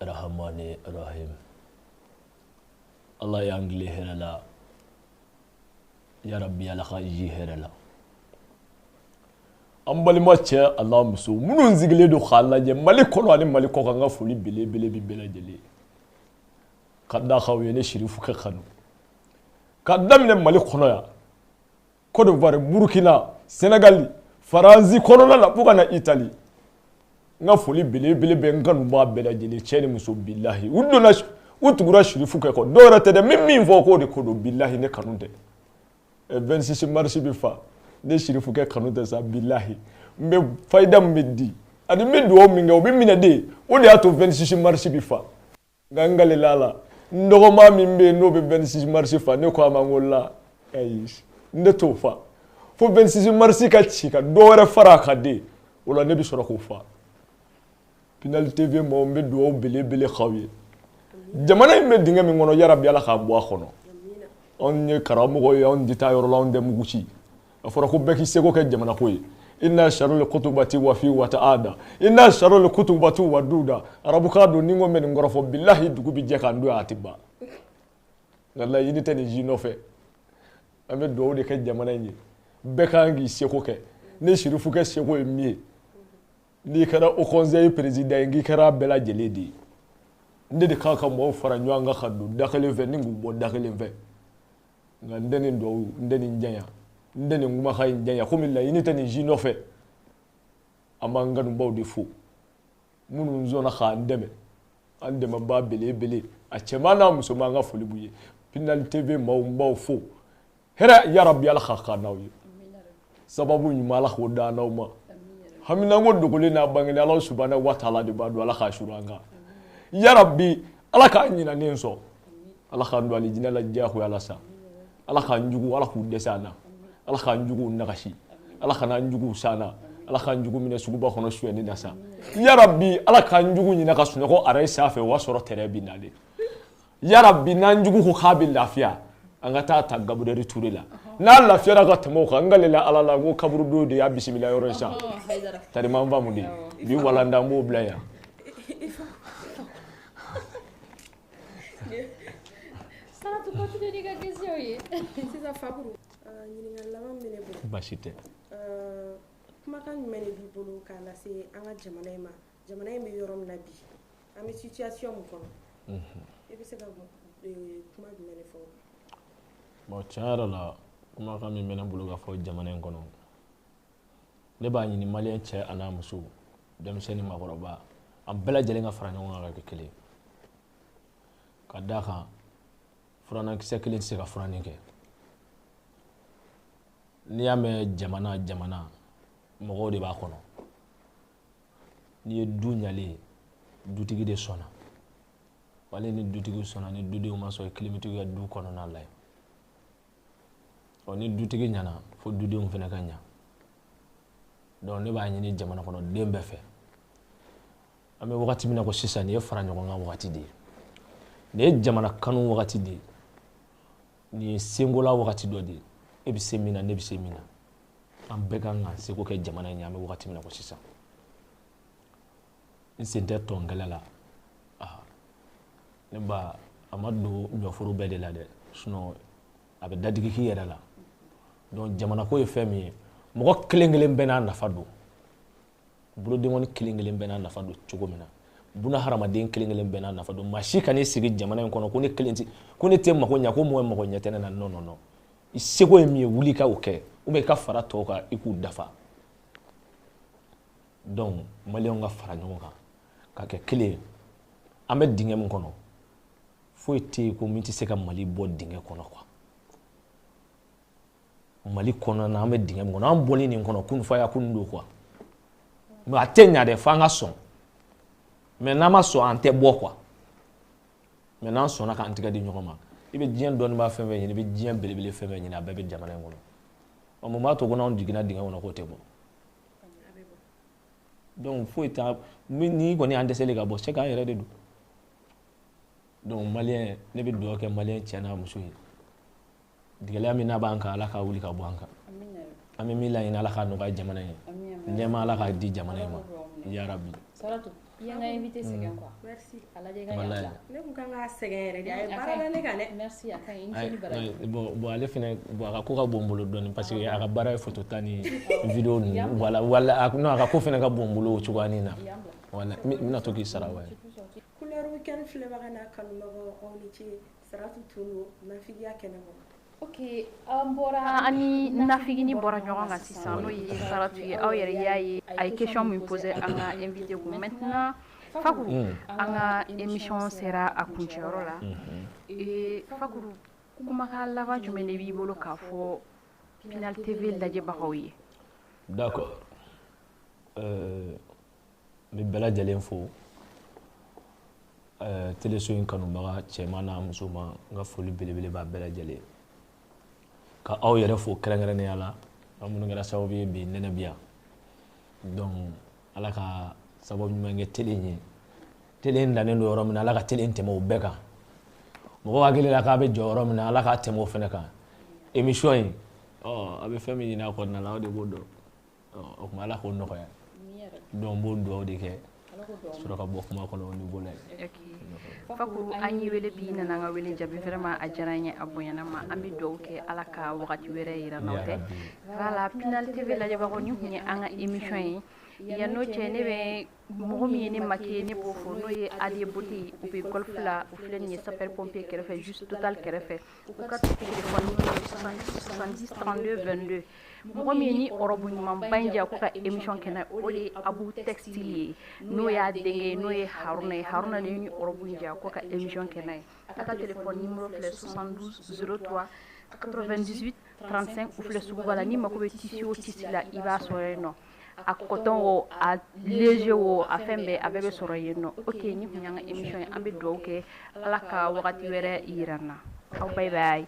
[SPEAKER 2] الرحمن الرحيم Allah y'an tile hɛrɛ la, ya Rabbi, Ala ka ji hɛrɛ la. An balima cɛ a n'a muso minnu sigilen don k'a lajɛ Mali kɔnɔ ani Mali kɔ kan, n ka foli belebele bi bɛɛ lajɛlen ka da kan u ye ne Sirifukɛ kanu ka daminɛ Mali kɔnɔ yan, Côte d'Ivoire, Burkina, Sénégal, Faransi kɔnɔna la, fo ka na Italie. N ka foli belebele bɛ n kanubaa bɛɛ lajɛlen, cɛ ni muso. Bilahi, u donna, u tugura Sirifukɛ kɔ, dɔw yɛrɛ tɛ dɛ. N bɛ min fɔ k'o de ko don, bilahi, ne kanu tɛ. 26 mars bɛ fa, ne Sirifukɛ kanu tɛ sa. Bilahi, n bɛ fayida min bɛ di ani n bɛ dugawu min kɛ, o bɛ minɛ de. O de y'a to 26 mars bɛ fa. Nka n kalila la, n dɔgɔma min bɛ yen, n'o bɛ 26 mars fa, ne ko a ma, n ko la, ayi, ne t'o fa fo 26 mars ka ci ka dɔ wɛrɛ fara a kan de, o la ne bɛ sɔrɔ k'o fa. Pinal TV maaw, n bɛ dugawu belebele k'aw ye. Jamana in bɛ dingɛ min kɔnɔ, yarabi, Ala k'a bɔ a kɔnɔ. Anw ye karamɔgɔ ye, anw tɛ taa yɔrɔ la, anw tɛ mugu ci. A fɔra ko bɛɛ k'i seko kɛ jamana ko ye. Inna sharul kutubati wa fi wa ta'ada inna sharul kutubati wa duda. Arabukan don. Ni n ko n bɛ nin kɔrɔ fɔ, bilahi, dugu bɛ jɛ k'an don, a tɛ ban. Nka laɲini tɛ nin si nɔfɛ. An bɛ dugawu de kɛ jamana in ye. Bɛɛ kan k'i seko kɛ. Ne Sirifukɛ seko ye min ye, n'i kɛra haut conseil président ye, k'i kɛra a bɛɛ lajɛlen de ye. Ne de kan ka mɔgɔw fara ɲɔgɔn kan ka don da kelen fɛ ni k'u bɔ da kelen fɛ. Nka n tɛ nin dugawu, n tɛ nin janya, n tɛ nin kumakan in janya, komi laɲini tɛ nin si nɔfɛ. An b'an kanubaw de fo, minnu sɔnna k'an dɛmɛ, an dɛmɛbaa belebele, a cɛman n'a musoman, an ka foli b'u ye. Pinal TV maaw, n b'aw fo. Hɛrɛ, yarabi, Ala k'a k'an n'aw ye. Sababu ɲuman, Ala k'o d'an n'aw ma. Haminanko dogolen n'a bangenen, Ala subahana wa taala de b'a dɔn. Ala k'a suru an kan, yarabi. Ala k'an ɲinanen sɔn, Ala k'an don alijinɛ la diyagoya la sa. Ala k'an jugu, Ala k'u dɛsɛ an na. Ala k'an juguw nagasi, Ala kana an juguw s'an na. Ala k'an jugu minɛ suguba kɔnɔ suyɛni na sa, yarabi. Ala k'an jugu ɲinɛ ka sunɔgɔ arayi sanfɛ, o y'a sɔrɔ tɛrɛ bɛ nalen, yarabi. N'an jugu ko k'a bɛ lafiya, an ka taa ta Gabriel Touré la. N'a lafiyara ka tɛmɛ o kan, n kalela Ala la ko kaburudo de y'a bisimila yɔrɔ ye sa. Tari m'an faamu de. Bi walanda n b'o bila yan.
[SPEAKER 3] Saratu, continue n'i ka question ye.
[SPEAKER 4] Sisan Fakuru, ɲininkali laban min bɛ ne bolo.
[SPEAKER 2] Baasi tɛ.
[SPEAKER 4] Kumakan jumɛn de b'i bolo k'a lase an ka jamana in ma? Jamana in bɛ yɔrɔ min na bi, an bɛ situation min kɔnɔ. I bɛ se ka kuma jumɛn de fɔ?
[SPEAKER 2] Bon, tiɲɛ yɛrɛ la, kumakan min bɛ ne bolo ka fɔ jamana in kɔnɔ, ne b'a ɲini maliyɛn cɛ a n'a muso, denmisɛnnin maakɔrɔba, an bɛɛ lajɛlen ka fara ɲɔgɔn kan ka kɛ kelen. Ka d'a kan, furankisɛ kelen tɛ se ka furanni kɛ. N'i y'a mɛn jamana jamana, mɔgɔw de b'a kɔnɔ. N'i ye du ɲalen ye, dutigi de sɔnna. Wale ni dutigi sɔnna, ni dudenw ma sɔn, i kelen bɛ to i ka du kɔnɔna la yen. Ɔ ni dutigi ɲɛna, fo dudenw fana ka ɲa. Donc ne b'a ɲini jamana kɔnɔ den bɛɛ fɛ. An bɛ wagati min na ko sisan, nin ye fara ɲɔgɔn kan wagati de ye. Nin ye jamana kanu wagati de ye. Nin ye senkola wagati dɔ de ye. E bɛ se min na, ne bɛ se min na. An bɛɛ kan k'an seko kɛ jamana in ye, an bɛ wagati min na ko sisan. N sen tɛ tɔn kɛlɛ la. Ne ba, a ma don ɲɔforo bɛɛ de la dɛ, sinon a bɛ dadigi k'i yɛrɛ la. Donc jamana ko ye fɛn min ye, mɔgɔ kelen kelen bɛɛ n'a nafa don. Bolodenkɔni kelen kelen bɛɛ n'a nafa don cogo min na, buna hadamaden kelen kelen bɛɛ n'a nafa don. Maa si kan'i sigi jamana in kɔnɔ ko ne kelen tɛ, ko ne tɛ mako ɲɛ, ko mɔgɔ mɔgɔ ɲɛ tɛ ne na. Non non non, i seko ye min ye, wuli ka o kɛ, ou bien i ka fara tɔw kan, i k'u dafa. Donc maliyɛnw ka fara ɲɔgɔn kan ka kɛ kelen ye. An bɛ dingɛ min kɔnɔ, foyi tɛ yen ko min tɛ se ka Mali bɔ dingɛ kɔnɔ quoi. Mali kɔnɔna na, an bɛ dingɛ min kɔnɔ, an bɔli nin kɔnɔ kunfaya kun don quoi. Mais a tɛ ɲa dɛ, f'an ka sɔn. Mais n'an ma sɔn, an tɛ bɔ quoi. Mais n'an sɔnna k'an tigɛ di ɲɔgɔn ma, i bɛ diɲɛ dɔnnibaa fɛn fɛn ɲini, i bɛ diɲɛ belebele fɛn fɛn ɲini, a bɛɛ bɛ jamana in kɔnɔ. Ɔ mun b'a to ko n'anw jiginna dingɛ kɔnɔ k'o tɛ bɔ? Donc foyi t'a ni kɔni an dɛsɛlen ka bɔ, c'est k'an yɛrɛ de don. Donc maliyɛn, ne bɛ dugawu kɛ maliyɛn cɛ n'a muso ye. Gɛlɛya min n'a b'an kan, Ala k'a wuli ka bɔ an kan. An bɛ min laɲini, Ala k'a nɔgɔya jamana ye. Nɛɛma Ala k'a di jamana in ma. Ya Rabi.
[SPEAKER 3] Saratu, i ye n ka invité sɛgɛn quoi.
[SPEAKER 4] Merci.
[SPEAKER 3] A lajɛ i ka yan bila.
[SPEAKER 4] Ne kun kan k'a sɛgɛn yɛrɛ de, a ye baara la ne kan dɛ.
[SPEAKER 3] Merci, a ka ɲi. I ni ce ni baraji.
[SPEAKER 2] Bon, ale fɛnɛ, bon, a ka ko ka bon n bolo dɔɔni parce que a ka baara ye photo ta ni vidéo ninnu. Voilà, voilà, non, a ka ko fɛnɛ ka bon n bolo o cogoyanin na. Voilà, n bɛna to k'i sara ouais.
[SPEAKER 4] Couleur Weekend filɛbaga n'a kanubagaw, aw ni ce. Saratu tun don nafigiya kɛnɛ kɔnɔ.
[SPEAKER 3] Ok, an bɔra
[SPEAKER 1] an ni nafigini bɔra ɲɔgɔn kan sisan, n'o ye Saratu ye. Aw yɛrɛ y'a ye, a ye question min posé an ka invité kun. Maintenant Fakuru, an ka émission sera a kuncɛyɔrɔ la. Fakuru, kumakan laban jumɛn de b'i bolo k'a fɔ Pinal TV lajɛbagaw ye?
[SPEAKER 2] D'accord. N bɛ bɛɛ lajɛlen fo. Téléso in kanubaga cɛman n'a musoman, n ka foli belebele b'a bɛɛ lajɛlen. Ka aw yɛrɛ fo kɛrɛnkɛrɛnnenya la, aw minnu kɛra sababu ye bi nɛnɛ bi yan. Donc Ala ka sababu ɲuman kɛ télé in ye. Télé in dannen don yɔrɔ min na, Ala ka télé in tɛmɛ o bɛɛ kan. Mɔgɔw hakili la k'a bɛ jɔ yɔrɔ min na, Ala k'a tɛmɛ o fɛnɛ kan. Émission in, ɔ a bɛ fɛn min ɲini a kɔnɔna la, aw de b'o dɔn. O tuma Ala k'o nɔgɔya. Donc n b'o dugawu de kɛ. Sɔrɔ ka bɔ kuma kɔnɔ o niveau la yen.
[SPEAKER 1] Fakuru, an y'i wele bi, nana an ka wele jaabi, vraiment a diyara n ye, a bonyana ma. An bɛ dugawu kɛ Ala ka wagati wɛrɛ yira n'aw tɛ. Voilà, Pinal TV lajɛbagaw, nin tun ye an ka émission ye. Yan n'o cɛ, ne bɛ mɔgɔ min ye ne maquillé, ne b'o fɔ, n'o ye AD Beauté ye. U bɛ golf la, u filɛ nin ye sapeur pompier kɛrɛfɛ, juste Total kɛrɛfɛ. U ka téléphone numéro 70 70 32 22. Mɔgɔ min ye ni robe ɲumanba in diyan ko ka émission kɛ n'a ye, o de ye Abu Textile ye, n'o y'a denkɛ ye, n'o ye Haruna ye. Haruna de ye ni robe in diyan ko ka émission kɛ n'a ye. A ka téléphone numéro filɛ 72 03 98 35. U filɛ suguba la. N'i mako bɛ tissu o tissu la, i b'a sɔrɔ yen nɔ. A coton o, a léger o, a fɛn bɛɛ, a bɛɛ bɛ sɔrɔ yen nɔ. Ok, nin tun y'an ka émission ye. An bɛ dugawu kɛ Ala ka wagati wɛrɛ yira n na. Aw bye bye.